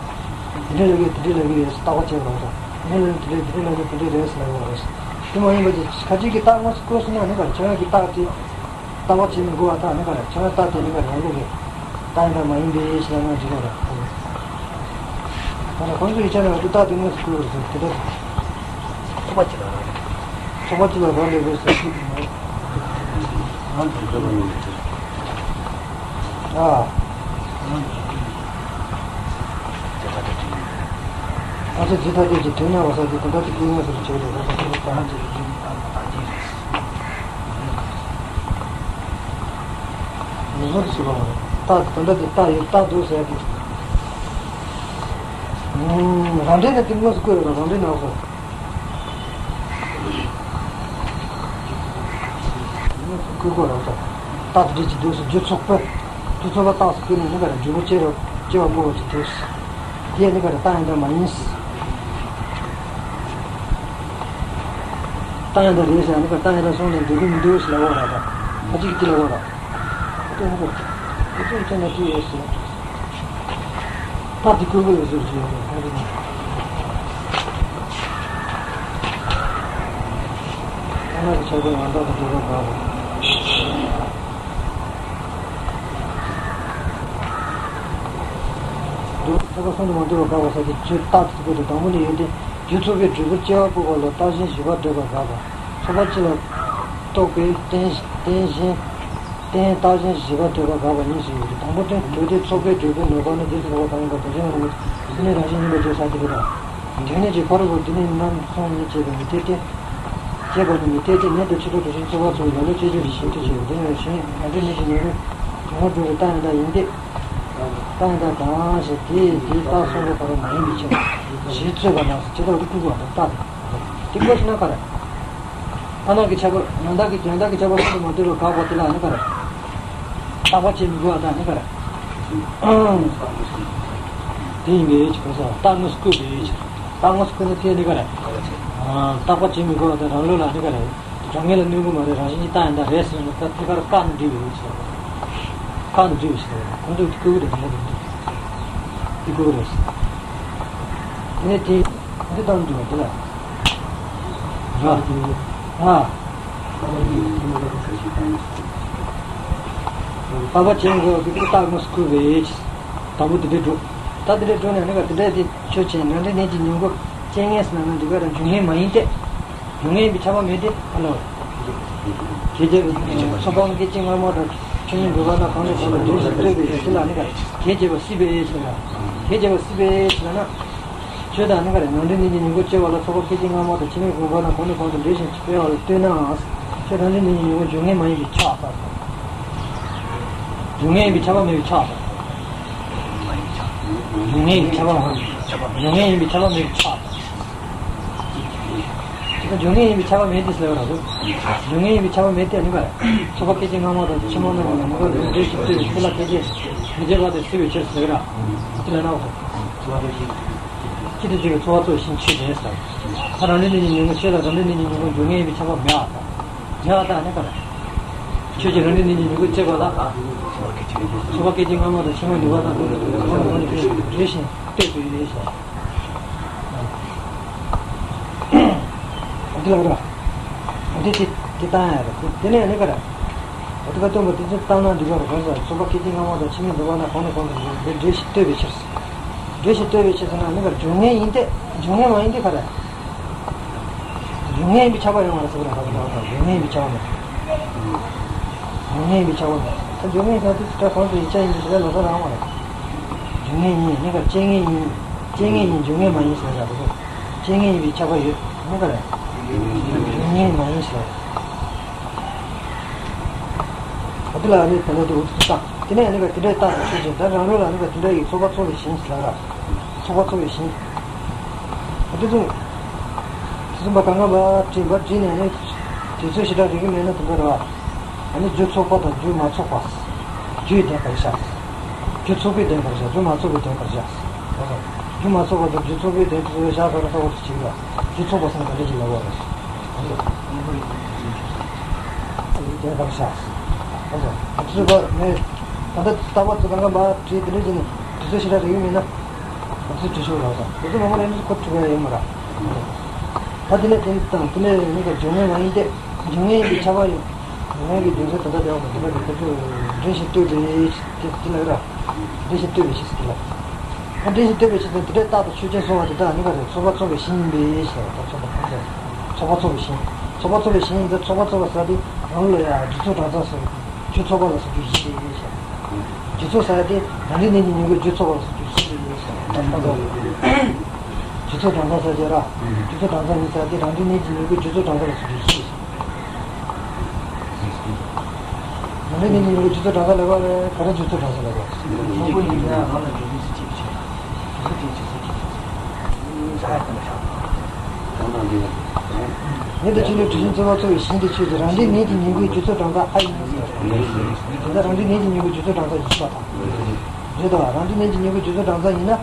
དེ་འདྲའི་ལབ་ཀྱི་དེ་འདྲའི་ལབ་ཀྱི་ཡོད་ཟེར། རྟག་པ་བྱེད་པ་ར། དེ་འདྲའི་ལབ་ནི་དེ་འདྲའི་ལབ་ཀྱི་ཡོད་ཟེར། དེ་འདྲའི་ལབ་ཀྱི་ཡོད་ཟེར། དེ་མ་ཡིན་པ་ཅིག་ཁ་ཅིག་གི་རྟགས་དངོས་སུ་བཀོད་སོང་ན་ནི་ག་རེད། ཁྱོད་རང་གི་རྟགས་དེ་རྟག་པ་བྱེད་མི་དགོས་པ་དང་ནི་ག་རེད། ཁྱོད་རང་རྟགས་དེ་ནི་ག་རེད། རང་ལུགས་ཀྱི་རྟགས་ཡང་དག་མ་ཡིན་པའི་ཕྱིར་ལ་ང་འཇིག་པ་རེད། ད་ནི་ཁོང་ཚོ་ཡིག་ཆ་ནང་དུ་རྟགས་དེ་དངོས་སུ་བཀོད་པ་རེད་ཟེར། དེ་ལྟར་ཚོགས་པ་གཅིག་ལ་རང་ཚོགས་པ་གཅིག་ལ་རང་ལས་པའི་ཟེར་ཞིག་གི་མ་རེད། ཨ། ཨ་ཙི་ཇི་ལྟར་དེ་ཀྱི་དོན་ཡང་བ་ས་དེ་དོན་དག་དེ་ཀུན་ཡོད་ཟེར་བྱས་ཏེ་ད་ལྟ་ཁོ་ཚོ་གང་ཅི་རེད། ངོ་སོ་དེ་ཟེར་བ་མ་རེད། རྟགས་དོན་དག་དེ་རྟགས་ཡོད་རྟགས་འདུག་ཟེར་ཏེ། ཨུམ། རང་འགྲེལ་ནས་དེ་དངོས་སུ་བཀོད་རེད་པ། རང་འགྲེལ་ནང་སོ། དངོས་སུ་བཀོད་དགོས་རེད་པ། རྟགས་དེ་འདྲ་ཅིག་འདུག་ཟེར། རྒྱུ་ཚོགས་པ། རྒྱུ་ཚོགས་པ་རྟགས་སུ་བཀོད་ནས་ནི་ག་རེད། འབྲས་བུ་སྐྱེ་རུ་སྐྱེ་བ་སྤོབས་པ་ཅིག་འདུག་ཟེར། དེ་ནི་ག་རེད། རྟགས་ཡང་དག་མ་ཡིན་ཟེར། རྟགས་ཡང་དག་རེད་ཟེར་ནི་ག་རེད། རྟགས་ཡང་དག་སོང་ནས་འདོད་ཀྱི་མི་འདུག་ཟེར་ལབ་པ་རེད་པ། ཁ་ཅིག་གིས་དེ་ལབ་པ་རེད། ཁོ་ཚོ་ནི་ག་རེད། ཁོ་ཚོ་ཡིག་ཆ་ནང་བྲིས་ཡོད་ཟེར། རྟགས་དེ་བཀོད་དགོས་ཡོད་ཟེར་བྲིས་ཡོད་རེད། ཁ་ཅིག་ནི། ཨ་མ་གི་ཆགས་པའི་ཡང་དག་ཏུ་འགྲོ་བར་དགག་པ། འདུག་ཚོགས་པ་གསུམ་དུ་མ་འདུ་བར་དགག་པ་ཟེར་གྱི་ཆོས་རྟགས་དེ་བཀོད་དེ། དང་པོ་ནི་ཡོན་ཏན་རྒྱུ་ཚོགས་པའི་འབྲས་བུར་སྐྱེ་བ་སྤོབས་པ་ལ་རྟགས་གཞན་བཞི་པ་འདོད་པར་དགག་པ། ཚོགས་པ་སྤྱི་ལ་གཏོགས་པའི་རྟེན་རྟེན་གཞན་རྟེན་རྟགས་གཞན་བཞི་པ་འདོད་པར་དགག་པ་གཉིས་སུ་ཡོད་དེ། དང་པོ་སྟེ། དོན་དེ་ཚོགས་པའི་འབྲས་བུར་ནོར་བ་ནི་རྗེས་སུ་འགྲོ་བ་དང་ཡིན་པར་དོན་གཞན་ལ་ནི་དེ་ནི་རང་བཞིན་ཡིན་པར་བརྗོད་བྱ་སྟེ་རེད་དང་། དེ་ནི་ཅི། ཁོ་རང་བུ་དེ་ནི་རྣམ་གསུམ་ཉིད་བྱེད་པའི་མི་འཐད་དེ། བྱེད་པ་ནི་མི་འཐད་དེ། ནད་དུ་ཕྱི་དྲོ་དུ་ཞིང་འཚོ་བ་ཚོ་ལ་ལུ་སྐྱེ་རྒྱུ་ཞིག་ཞིང་དུ་བྱེད་པ་དེ་ནི་ཞིང་ནང་དུ་ནད་ཀྱི་ནད་རིམས་ཇོ་མོ་སྒྲོལ་བའི་རྟགས་ཡང་དག་ཡིན་ཏེ། རྟགས་ཡང་དག་དང་ཞེས་དེ་དེའི་རྟགས་གསུམ་པོ་ག་རེ་མ་ཡིན་པའི་ཕྱིར། ཞེས་རྩོད་པ་ན་ཅི་ལྟར་དུ་བསྐུལ་བ་དང་རྟགས་དེ་བཀོད་ན་ག་རེ། ཐ་མ་གི་ཁྱད་པར་ཡང་དག་གི་ཡང་དག་གི་ཁྱད་པར་གསུམ་དུ་མ་འདུས་པར་དགག་པ་དེ་ལ་ནི་ག་རེ། རྟག་པ་བྱེད་མི་དགོས་པ་དང་ནི་ག་རེ། དེ་ཡིན་པའི་ཕྱིར་རྟགས་དངོས་སུ་བཀོད་པའི་ཕྱིར། རྟགས་དངོས་སུ་བཀོད་ན་དེ་ནི་ག་རེ། རྟག་པ་བྱེད་མི་དགོས་པ་དང་རང་ལུགས་ལ་ནི་ག་རེ། རང་ངོས་ལ་གནོད་ཀྱི་མ་རེད། རང་བཞིན་གྱིས་རྟགས་ཡང་དག་རེད་ཟེར་ནས་ད་ཐད་ཀར་བཀག་ནས་འདྲི་བའི་ཕྱིར། བཀག་ནས་འདྲི་བའི་ཕྱིར། ཁོང་ཚོས་དེ་བཀོད་ཀྱི་རེད། ང་ཚོས་འདི་བཀོད་ཀྱི་རེད། དེ་ནས་དེ། འདི་ལྟར་འདུག་པ་དེ་ལ། ར། ཨ། རྟག་པ་བྱེད་མི་དགོས་པ་དེ་རྟགས་དངོས་སུ་བཀོད་པའི་དང་པོ་དེ་འདྲའི་འགྲོ། ད་དེ་འདྲའི་འགྲོ་ནས་ནི་ག་དེ་འདྲའི་དེ་ཆོས་ཅན། ནང་འདྲེན་ནད་ཀྱི་མྱོང་གོ་རྐྱེན་ངན་ཟེར་ན་ནི་འདི་ག་ར་འབྱུང་ངེས་མ་ཡིན་ཏེ། འབྱུང་ངེས་ཡིན་པའི་ཁྱབ་པ་མེད་དེ། ཨ་ལོ། གེགས་བྱས་པའི་ཚོགས་པ་སྐད་ཅིག་སྔ་མ་དང་ཆོས་ཉིད་འདོད་པ་ན་གང་དང་གང་དུ་འདྲེས་ཤིང་ལྟོས་པའི་ཕྱིར་ལ་ནི་ག་གེགས་བྱས་པ་སྲིད་པའི་ཕྱིར་ལ། གེགས་བྱས་པ་སྲིད་པའི་ཕྱིར་ལ་ན། ཆོས་དང་ནི་ག་རེ། ནང་འདྲེན་ནད་ཀྱི་མྱོང་གོ་སྐྱེ་བ་ལ་ཚོགས་པ་སྐད་ཅིག་སྔ་མ་དང་ཕྱི་མའི་དགོངས་པ་ན་གང་དང་གང་དུ་འདྲེས་ཤིང་སྤེལ་བ་ལ་ལྟོས་ནའང་། ཆོས་རང་འདྲེན་ནད་ཀྱི་མྱོང་གོ་འབྱུང་ངེས་མ་ཡིན་པའི་ཆ་ལ། འབྱུང་ངེས་ཡིན་པའི་ཁྱབ་པ་མེད་པའི་ཆ་ལ། འབྱུང་ངེས་ཡིན་པའི་ཁྱབ་པ་མེད་པའི་ཆ་ལ། འབྱུང་ངེས་ཡིན་པའི་ཁྱབ་པ་མེད་དེ་ཟེར་བ་རེད། འབྱུང་ངེས་ཡིན་པའི་ཁྱབ་པ་མེད་དེ་ཟེར་བ་རེད། འབྱུང་ངེས་ཡིན་པའི་ཁྱབ་པ་མེད་དེ་ནི་ག་རེ། ཚོགས་པ་སྐད་ཅིག་སྔ་མ་དང་ཕྱི་མ་རྣམས་ཀྱི་ནང་གོ་འདྲེས་ཤིང་ལྟོས་པའི་ཚུལ་ལ་སྐད་ཅིག་མི་བྱེད་པ་དེ་སྲིད་པའི་ཕྱིར་ཟེར་གི་ར། དེ་ལ་ན་བ་ཚོ། སྤྱི་དེ་བྱེད་པའི་ཚོགས་པ་ཚོགས་ཤིང་ཆོས་ཅན་ཟེར། ད་རང་འདྲེན་ནད་ཀྱི་མྱོང་གོ་ཆོས་དང་རང་འདྲེན་ནད་ཀྱི་མྱོང་གོ་འབྱུང་ངེས་ཡིན་པའི་ཁྱབ་པ་མེད་པ་དང་། མེད་པ་དང་ནི་ག་རེ། ཆོས་ཀྱི་རང་འདྲེན་ནད་ཀྱི་མྱོང་གོ་སྐྱེ་བ་ལ། ཚོགས་པ་སྐད་ཅིག་སྔ་མ་དང་ཕྱི་མ་ནུས་པ་དང་ལྡན་པའི་དུས་ལ་གང་དང་གང་དུ་འདྲེས་ཤིང་ལྟོས་པའི་ཕྱིར། འདི་ལ་ར། འདི་དེ་དེ་དེ་ལྟ་ཡ་རེད། དེ་ནས་ནི་ག་ར། འོ་དེ་ག་སྟོན་པ་དེ་ཚོ་ལྟ་ན་འགྲིག་པ་རེད། གང་ཟེར་ཚོགས་པ་སྐད་ཅིག་སྔ་མ་དང་ཕྱི་མའི་འདུ་བ་ན་གང་དང་གང་དུ་འདྲེས་ཤིང་ལྟོས་པའི་ཕྱིར། འགྲེལ་བཤད་བསྟོད་པའི་ཕྱིར་ཟེར་ན་ནི་ག་རེ། སྦྱོར་ངེས་ཡིན་ཏེ། སྦྱོར་ངེས་མ་ཡིན་ཏེ་ག་རེ། སྦྱོར་ངེས་ཡིན་པས་ཁྱབ་པ་ཡོད་མ་རེད་ཟེར་གི་རེད། ག་རེ་ག་རེ། སྦྱོར་ངེས་ཡིན་པས་ཁྱབ་པ་མེད། སྦྱོར་ངེས་ཡིན་པས་ཁྱབ་པ་མེད། ད་སྦྱོར་ངེས་ཟེར་དུས་ད་གང་དུ་ཡིག་ཆ་ཡིན་པའི་ཕྱིར་ལོགས་སུ་རང་མ་རེད། སྦྱོར་ངེས་ཡིན་ནི་ག་རེ། དཔྱད་ངེས་ཡིན། དཔྱད་ངེས་ཡིན། སྦྱོར་ངེས་མ་ཡིན་ཟེར་གི་རེད། དཔྱད་ངེས་ཡིན་པས་ཁྱབ་པ་ཡོད་ནི་ག་རེ། སྦྱོར་ངེས་མ་ཡིན་ཟེར། ག་དུས་ལ་ནི་དེ་འདྲ་དེ་འུ་ཚོ་བཏང་། དེ་ནས་ནི་ག་དེ་འདྲའི་རྟགས་དང་ཆོས་ཅན། ད་རང་ལུགས་ལ་ནི་ག་དེ་འདྲ་ཡི་ཚོགས་པ་ཚོགས་པའི་ཞེན་ཟེར་ལ་ར། ཚོགས་པ་ཚོགས་པའི་ཞེན། ད་དེ་ཚོ། དེ་ཚོ་བ་གང་ག་བ་བྲིས་བ་བྲིས་ནས་ནི། དུས་ཚོད་ཞེ་དྲག་རིག་གི་མེད་ན་དེ་འདྲ་ར། ཨ་ནི་རྒྱུ་ཚོགས་པ་དང་རྒྱུ་མ་ཚོགས་པ། རྒྱུའི་དོན་ག་རེ་བཞག་རྒྱུ་ཚོགས་པའི་དོན་ག་རེ་བཞག་རྒྱུ་མ་ཚོགས་པའི་དོན་ག་རེ་བཞག་རྒྱུ་མ་ཚོགས་པ་དང་རྒྱུ་ཚོགས་པའི་དོན་དེ་ཚོ་བཞག་ག་ར་ལྟ་བུ་ཞིག་ལ། རྒྱུ་ཚོགས་པ་ཟེར་ན་ག་འདྲ་ཞིག་ལབ་དགོས་རེད། དེ་གར་བཞག་ཨ་ཙི། ཨ་ཙི་བ་ནས། ད་ལྟ་རྟག་པར་དུ་གང་ག་མ་བྲིས་དེ་འདྲ་བྱས་ནས་དུས་ཚོད་ཞེ་དྲག་རེག་གི་མེད་ན། ཨ་ཙི་བྲིས་ཤོག་ལབ་དང་། དེ་ཚོ་མང་པོ་རེད་ནི་ཁོ་འཁྲུལ་ཡ་ཡོད་མ་རེད། ད་དེ་ནས་དེ་དང་དེ་ནས་ནི་ག་སྦྱོར་ངེས་མ་ཡིན་ཏེ། སྦྱོར་ངེས་ཡིན་པས་ཁྱབ་པ་ཡོད། སྦྱོར་ངེས་ཀྱི་རྒྱུ་མཚན་ད་ལྟ་དེ་བ་དེ་འདྲ་གི་ཁོ་ཚོས་འགྲེལ་བཤད་བསྟོད་པའི་དེ་དེ་ལ་ར། འགྲེལ་བཤད་བསྟོད་པའི་ཕྱིར་ཟེར་གྱི་ལ། ཨ་འགྲེལ་བཤད་བསྟོད་པའི་ཕྱིར་ཟེར་དེ་འདྲའི་རྟགས་དང་ཆོས་ཅན་གསུངས་པ་དེ་དག་ནི་ག་རེ། ཚོགས་པ་ཚོགས་པའི་ཞེན་ཡིན་པའི་ཕྱིར། ད་ཚོགས་པ་ཚོགས་པ་ཚོགས་པའི་ཞེན། ཚོགས་པ་ཚོགས་པའི་ཞེན་ཡིན་ཏེ། ཚོགས་པ་ཚོགས་པ་ཟེར་དེ་རང་ལུགས་ལ་ཡ་རྒྱུ་ཚོགས་གྲངས་ཚང་ཟེར། རྒྱུ་ཚོགས་པ་ལ་སོགས་རྒྱུ་ཞེན་པའི་ཕྱིར། རྒྱུ་ཚོགས་ཟེར་དེ་རང་འབྲས་གནས་ཀྱི་ཉིང་དགུའི་རྒྱུ་ཚོགས་པ་ལ་སོགས་རྒྱུ་ཞེན་པའི་ཕྱིར། རྒྱུ་ཚོགས་གྲངས་ཚང་ཟེར་དེ་ར། རྒྱུ་ཚོགས་གྲངས་ཚང་ཡིན་ཟེར་དེ་རང་འབྲས་གནས་ཀྱི་ཉིང་དགུའི་རྒྱུ་ཚོགས་གྲངས་ཚང་ལ་སོགས་རྒྱུ་ཞེན། རང་འབྲས་གནས་ཀྱི་ཉིང་དགུའི་རྒྱུ་ཚོགས་གྲངས་ཚང་ལ་སོགས་རྒྱུ་ཞེན། རང་འབྲས་གནས་ཀྱི་ཉིང་དགུའི་རྒྱུ་ཚོགས་གྲངས་ཚང་ལབ་པ་ལས་ག་རེ་རྒྱུ་ཚོགས་གྲངས་ཚང་ལབ་པ། ཉིང་དགུ་ཡིན་ན་རང་ལ་འབྲས་གནས་སུ་སྐྱེས་པའི་ཕྱིར། རྒྱུ་ཚོགས་ཀྱི་རྒྱུ་ཚོགས་ཀྱི་རྒྱུ་ཚོགས། ཉིད་དུ་ཆོས་ཉིད་དྲི་ཞིང་ཚོགས་པ་ཚོགས་པའི་ཞེན་དེ་ཆོས་ཅན། རང་འབྲས་གནས་ཀྱི་ཉིང་དགུའི་རྒྱུ་ཚོགས་གྲངས་ཚང་ཨ་ཡིན་ཟེར། དེ་ལྟར་རང་འབྲས་གནས་ཀྱི་ཉིང་དགུའི་རྒྱུ་ཚོགས་གྲངས་ཚང་ཡིན་པ་དང་། རེད་དོ། རང་འབྲས་གནས་ཀྱི་ཉིང་དགུའི་རྒྱུ་ཚོགས་གྲངས་ཚང་ཡིན་ན།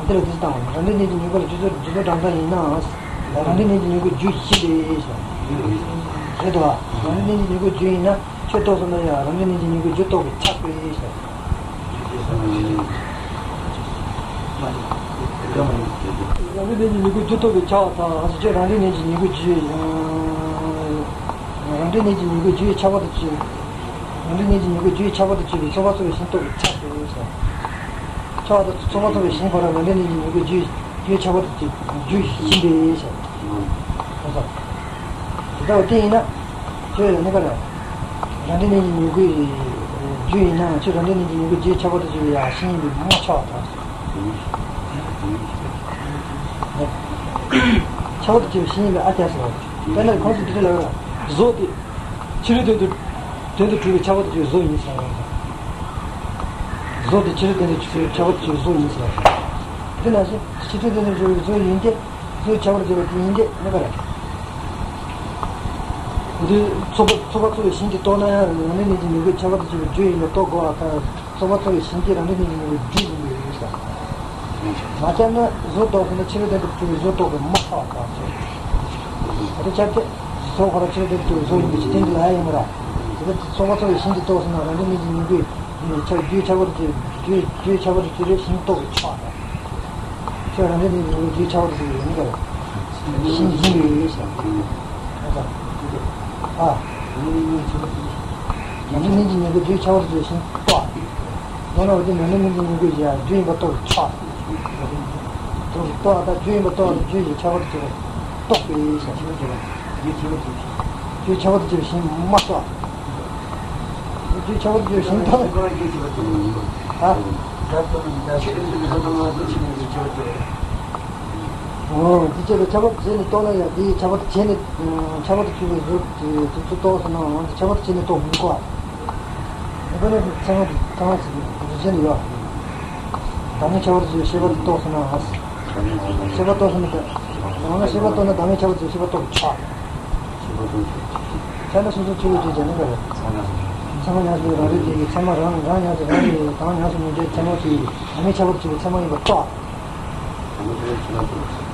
འདི་ལ་འདི་བཏང་བ་ཡིན། རང་འབྲས་གནས་ཀྱི་ཉིང་དགུ་ལ་རྒྱུ་ཚོགས་རྒྱུ་ཚོགས་གྲངས་ཚང་ཡིན་ནའང་། རང་འབྲས་གནས་ཀྱི་ཉིང་དགུའི་རྒྱུ་ཞེན་པའི་ཕྱིར། རེད་དོ། རང་འབྲས་གནས་ཀྱི་ཉིང་དགུའི་རྒྱུ་ཡིན་ན་ཆོས་རྟོགས་སོང་ན་ཡང་རང་འབྲས་གནས་ཀྱི་ཉིང་དགུའི་རྒྱུ་རྟོགས་པས་ཁྱབ་པའི་ཕྱིར། རང་འབྲས་གནས་ཀྱི་ཉིང་དགུའི་རྒྱུ་རྟོགས་པས་ཁྱབ་པ་དང་། ཨ་ཙི་ཁྱོད་རང་འབྲས་གནས་ཀྱི་ཉིང་དགུའི་རྒྱུ། རང་འབྲས་གནས་ཀྱི་ཉིང་དགུའི་རྒྱུ་ཡི་ཁྱབ་པ་དང་བཅས། རང་འབྲས་གནས་ཀྱི་ཉིང་དགུའི་རྒྱུ་ཡི་ཁྱབ་པ་དང་བཅས་པའི་ཚོགས་པ་ཚོགས་པའི་ཞེན་རྟོགས་པས་ཁྱབ་པའི་ཕྱིར། ཁྱབ་པ་དང་ཚོགས་པ་ཚོགས་པའི་ཞེན་ཁོ་རང་རང་འབྲས་གནས་ཀྱི་ཉིང་དགུའི་རྒྱུ་ཡི་ཁྱབ་པ་དང་བཅས་རྒྱུ་ཡི་ཞེན་པའི་ཕྱིར། ཁོ་ཚོ། དེ་ལྟ་བུ་དེ་ཡིན་ན། ཁྱོད་ནི་ག་རེ། རང་འབྲས་གནས་ཀྱི་ཉིང་དགུའི་རྒྱུ་ཡིན་ན་ཁྱོད་རང་འབྲས་གནས་ཀྱི་ཉིང་དགུའི་རྒྱུ་ཡི་ཁྱབ་པ་དང་བཅས་པའི་ཡ་ཞེན་ཡིན་པས་མ་ཁྱབ་པ་དང་། ཁྱབ་པ་དང་བཅས་པའི་ཞེན་ཡིན་པས་ཨ་ཁྱབ་ཟེར་བ། དཔེར་ན་གོང་དུ་འདི་འདྲ་ལབ་ར། བཟོ་དེ། ཕྱི་རོལ་དོན་དུ། དོན་དུ་གྲུབ་པའི་ཁྱབ་པ་དང་བཅས་པའི་བཟོ་ཡིན་ཟེར་བ། བཟོ་དེ་ཕྱི་རོལ་དོན་དུ་གྲུབ་པའི་ཁྱབ་པ་དང་བཅས་པའི་བཟོ་ཡིན་ཟེར་བ། དེ་ནང་བཞིན་ཕྱི་རོལ་དོན་དུ་གྲུབ་པའི་བཟོ་ཡིན་ཏེ། བཟོའི་ཁྱབ་པ་དང་བཅས་པ་དེ་ཡིན་ཏེ་ནི་ག་རེ། འདི་ཚོགས་པ་ཚོགས་པ་ཚོགས་པའི་ཞེན་གྱིས་རྟོགས་ན་ཡང་རང་འབྲས་གནས་ཀྱི་ཉིང་དགུའི་ཁྱབ་པ་དང་བཅས་པའི་རྒྱུ་ཡིན་པ་རྟོགས་དགོས་པ་དང་། ཚོགས་པ་ཚོགས་པའི་ཞེན་གྱིས་རང་འབྲས་གནས་ཀྱི་ཉིང་དགུའི་རྒྱུ་ཡིན་པའི་ཕྱིར། མ་ཁྱབ་ན་བཟོ་རྟོགས་སོང་ན་ཕྱི་རོལ་དོན་དུ་གྲུབ་པའི་བཟོ་རྟོགས་པས་མ་ཁྱབ་པ་དང་། དེ་ཁྱབ་སྟེ། བཟོ་ཁོ་རང་ཕྱི་རོལ་དོན་དུ་གྲུབ་པའི་བཟོ་ཡིན་པའི་ཕྱིར་དེ་འདི་ལ་ཡང་ཡིན་པ་ར། དེ་ལྟར་ཚོགས་པ་ཚོགས་པའི་ཞེན་གྱིས་རྟོགས་སོང་ན་རང་འབྲས་གནས་ཀྱི་ཉིང་དགུའི་ཁྱབ་རྒྱུའི་ཁྱབ་པ་དང་བཅས་རྒྱུའི་ཁྱབ་པ་དང་བཅས་པའི་ཞེན་རྟོགས་པས་ཁྱབ་པ་དང་། ཁྱོད་རང་འབྲས་གནས་ཀྱི་ཉིང་དགུའི་རྒྱུའི་ཁྱབ་པ་དང་བཅས་པའི་ཡིན་པར། ཞེན་ཡིན་པའི་ཕྱིར། ཨ། རང་འབྲས་གནས་ཀྱི་ཉིང་དགུའི་རྒྱུའི་ཁྱབ་པ་དང་བཅས་པའི་ཞེན་རྟོགས། མདོར་ན་འོ་དེ་ནང་ནས་མི་འཛིན་ཉིང་དགུའི་ཡ་རྒྱུ་ཡིན་པ་རྟོགས་ཆོག་རྟོགས་ད་རྒྱུ་ཡིན་པ་རྟོགས་ད་རྒྱུ་ཡི་ཁྱད་པར་དུ་གྱུར་པ་རྟོགས་པའི་ཞེས་བྱ་བ་བརྗོད་པ། རྒྱུའི་ཁྱད་པར་དུ་གྱུར་པའི་ཞེན་མ་རྟོགས། རྒྱུའི་ཁྱད་པར་དུ་གྱུར་པའི་ཞེན་རྟོགས། ཨ། འོ་དེ་བྱས་པའི་ཁྱད་པར་དུ་བྱས་ནས་རྟོགས་ན་ཡང་དེའི་ཁྱད་པར་དུ་བྱས་ནས་ཁྱད་པར་དུ་གྱུར་པའི་གཟུགས་དེ་གཟུགས་སུ་རྟོགས་སོང་ན་འོ་དེ་ཁྱད་པར་དུ་བྱས་ནས་རྟོགས་མི་དགོས། དེ་ནས་ཚད་མ་དེ་ཚད་མ་ཟེར་གྱི་རྒྱུ་མཚན་ཡོད། བདག་མེད་ཁྱད་པར་དུ་ཤེས་པ་རྟོགས་སོང་ན། ཤེས་པ་རྟོགས་སོང་ན་དེ། འོ་ན་ཤེས་པ་རྟོགས་ན་བདག་མེད་ཁྱད་པར་དུ་ཤེས་པ་རྟོགས་ཆོག་ཆགས་ན་སོ་སོ་ཆོས་ཀྱི་རྒྱུ་ཅན་ནི་ག་རེ། ཚད་མ་ཉམས་སུ་ལེན་རང་རིག་དེ་ཚད་མ་རང་རང་ཉམས་སུ་རང་རིག་དང་ཉམས་སུ་མི་འགྲོ་ཚད་མ་དེ་བདག་མེད་ཁྱད་པར་དུ་ཚད་མ་ཡིན་པ་རྟོགས།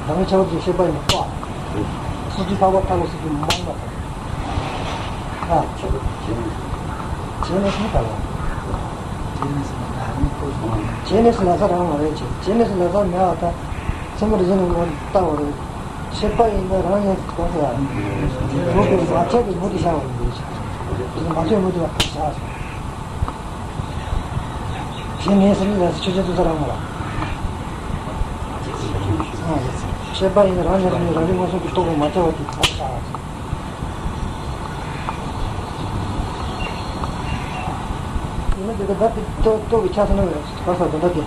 བདག་མེད་ཁྱད་པར་དུ་ཤེས་པ་ཡིན་པ་རྟོགས། སོ་སོའི་ལྷག་པར་ཐལ་བ་སོ་སོའི་མ་ཡིན་པ་དང་། ཨ། བྱས་ནས་སུ་ལ་ས་རང་མ་རེད་བྱས། བྱས་ནས་སུ་ལ་ས་རང་མ་རེད་བྱས། བྱས་ནས་སུ་ལ་ས་མེད་པ་དང་། ཚད་མ་རིག་པའི་ངོས་ནས་ལྟ་བ་རེད། ཤེས་པ་ཡིན་ན་རང་ཉམས་སུ་གང་ཟེར། མུ་སྟེགས་མ་ཆགས་པའི་མུ་སྟེགས་བྱ་བ་ཡིན་པས། མ་ཆགས་མུ་སྟེགས་པ་བྱ་བ། བྱས་ནས་སུ་ལ་ས་ཆོས་ཅན་དུ་ས་རང་མ་རེད། ཤེས་པ་ཡིན་རང་ཉིད་ནི་རང་རིག་མངོན་སུམ་གྱི་རྟོགས་པ་མ་ཁྱབ་པ་དེ་གང་ཤར་བ་ཟེར། ཡིན་ན་དེ་ལྟར་ད་དེ་རྟོགས་རྟོགས་པའི་ཆ་ཚང་ན་ག་ས་དོན་དག་དེ།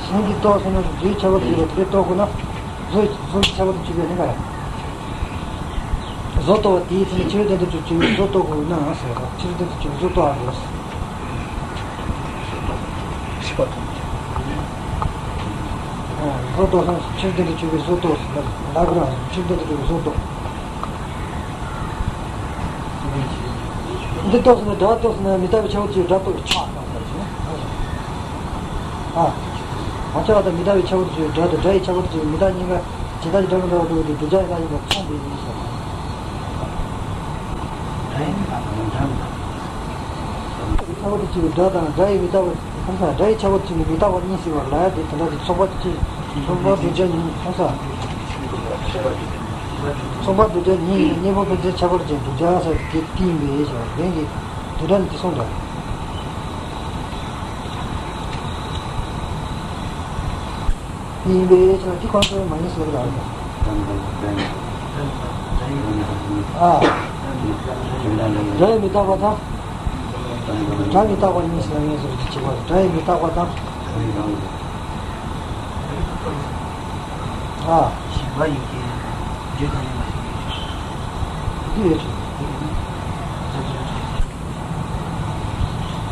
གཞན་གྱིས་རྟོགས་ཟེར་ན་རྫུའི་ཁྱད་པར་དུ་གྱུར་པ་དེ་རྟོགས་དགོས་ན། བཟོ་བཟོ་གི་ཁྱད་པར་དུ་གྱུར་པའི་གནས་སྐབས། བཟོ་ལྟ་བུ་དེའི་ཚེ་ནི་ཕྱི་རོལ་སྟེང་དུ་གྱུར་པའི་བཟོ་རྟོགས་དགོས་ན་ཟེར་བ། ཕྱི་རོལ་སྟེང་དུ་གྱུར་པའི་བཟོ་རྟོགས་ཨ་རེད། བཟོ་རྟོགས་ན་ཕྱི་རོལ་སྟེང་དུ་གྱུར་པའི་བཟོ་རྟོགས་ཟེར་ན་ལབ་དགོས་ར། ཕྱི་རོལ་སྟེང་དུ་གྱུར་པའི་བཟོ་རྟོགས། འདི་རྟོགས་ཟེར་ན་སྒྲ་རྟོགས་ཟེར་ན་མི་རྟག་པའི་ཁྱད་པར་དུ་གྱུར་སྒྲ་རྟོགས་ཆགས་ཟེར་བ་ཞིག་ཨ། མ་ཆགས་པ་དང་མི་རྟག་པའི་ཁྱད་པར་དུ་གྱུར་སྒྲ་དང་སྒྲ་ཡི་ཁྱད་པར་དུ་གྱུར་མི་རྟག་གཉིས་ཀ། ཇི་ལྟར་གྱི་སྒྲ་མི་རྟག་པ་རྟོགས་པ་དེ་བསྒྲུབ་བྱ་ཡི་ལྟ་ཡིན་པ་མཚུངས་པའི་ཡིན་ཟེར། སྒྲ་ཡི་མི་རྟག་པ་དང་སྒྲ་མི་རྟག་པ། ཁྱད་པར་དུ་གྱུར་པའི་སྒྲ་དང་སྒྲ་ཡི་མི་རྟག་པ་གང་ཟག་སྒྲ་ཡི་ཁྱད་པར་དུ་གྱུར་པའི་མི་རྟག་པ་གཉིས་ཟེར་བ་ལ་ཡ་དེ་དེ་འདྲ་དེ་ཚོགས་པ་གཅིག་ཚོགས་པ་བསྒྲུབ་བྱ་ཉིད་གང་ཟག་ཚོགས་པ་བསྒྲུབ་བྱ་ཉིད་ཡིན་ན་གཉིས་པོ་ཕན་ཚུན་ཁྱད་པར་ཅན་བསྒྲུབ་བྱ་ཟེར་དེ་དེ་ཡིན་པས་ཟེར་བ་ལན་གྱི་བསྡུས་གྲྭ་ནི་དེ་གསུངས་འདྲ། དེ་ཡིན་པས་ཟེར་ན་དེ་ཁོང་ཚོས་མ་ཡིན་ཟེར་གི་རེད། ཨ། སྒྲ་ཡི་མི་རྟག་པ་དང་། སྒྲ་མི་རྟག་པ་གཉིས་ཟེར་ན་ངས་ཟེར་གྱི་བྱེད་པ་སྒྲ་ཡི་མི་རྟག་པ་དང་། ཨ། ཞིག་པ་ཡིན་གྱི། རྒྱུ་དང་ཉམས་པ་ཞིག་ཡིན། འདི་ཡོད་ཆོག་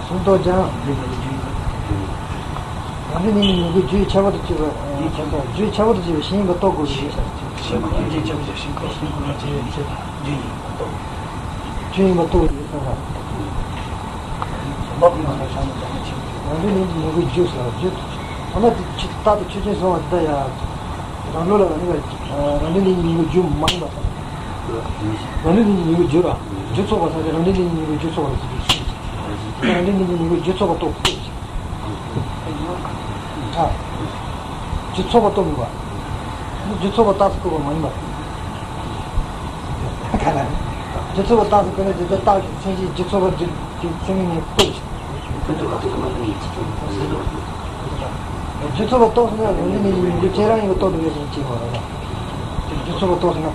གསུང་རྟོག་ཀྱང་། རང་རིག་གནས་ཀྱི་མྱུ་གུའི་རྒྱུའི་ཁྱད་པར་དུ་གྱུར་པ། རྒྱུའི་ཁྱད་པར་དུ་གྱུར་པའི་གཞན་ཡིན་པ་རྟོགས་དགོས་པའི་ཕྱིར། ཞེས་པ་རྒྱུའི་ཁྱད་པར་དུ་གྱུར་པའི་གཞན་ཁོ་ན་ཆེ་བའི་ཕྱིར་རྒྱུ་ཡིན་པ་རྟོགས། རྒྱུ་ཡིན་པ་རྟོགས་པའི་ཕྱིར། རང་རིག་གནས་ཀྱི་མྱུ་གུའི་རྒྱུ་ཟེར་བ་རྒྱུ། ཐ་ན་དེ་ཆོས་དཔེར་ན་དེ་ཆོས་ཅན་གསུངས་པ་དེ་ལྟ་ཡ། རང་ལུགས་ལ་རང་ཉིད་ལ་རང་རིག་གནས་ཀྱི་མྱུ་གུ་རྒྱུ་མ་ཡིན་པ་དང་། རང་རིག་གནས་ཀྱི་མྱུ་གུ་རྒྱུ་ར། རྒྱུ་ཚོགས་པ་ཟེར་ཏེ་རང་རིག་གནས་ཀྱི་མྱུ་གུ་རྒྱུ་ཚོགས་པ་ཟེར་གྱི་ཚུལ། རང་རིག་གནས་ཀྱི་མྱུ་གུ་རྒྱུ་ཚོགས་པ་རྟོགས་དགོས། ཨ། རྒྱུ་ཚོགས་པ་རྟོགས་དགོས་པ། རྒྱུ་ཚོགས་པ་རྟགས་སུ་བཀོད་པ་མ་ཡིན་པ། རྒྱུ་ཚོགས་པ་རྟགས་སུ་བཀོད་ན་དེ་ལྟར་རྟགས་ཀྱི་མཚན་གཞི་རྒྱུ་ཚོགས་པ་རྒྱུ་དེ་མཚན་ཉིད་ནས་བཀོད། རྒྱུ་ཚོགས་པ་རྟོགས་ཟེར་ན་རང་རིག་གནས་ཀྱི་མྱུ་གུ་ཁྱེད་རང་ཡིན་པ་རྟོགས་པའི་ངེས་སུ་བྱེད་པ་རེད། རྒྱུ་ཚོགས་པ་རྟོགས་ཟེར་ན།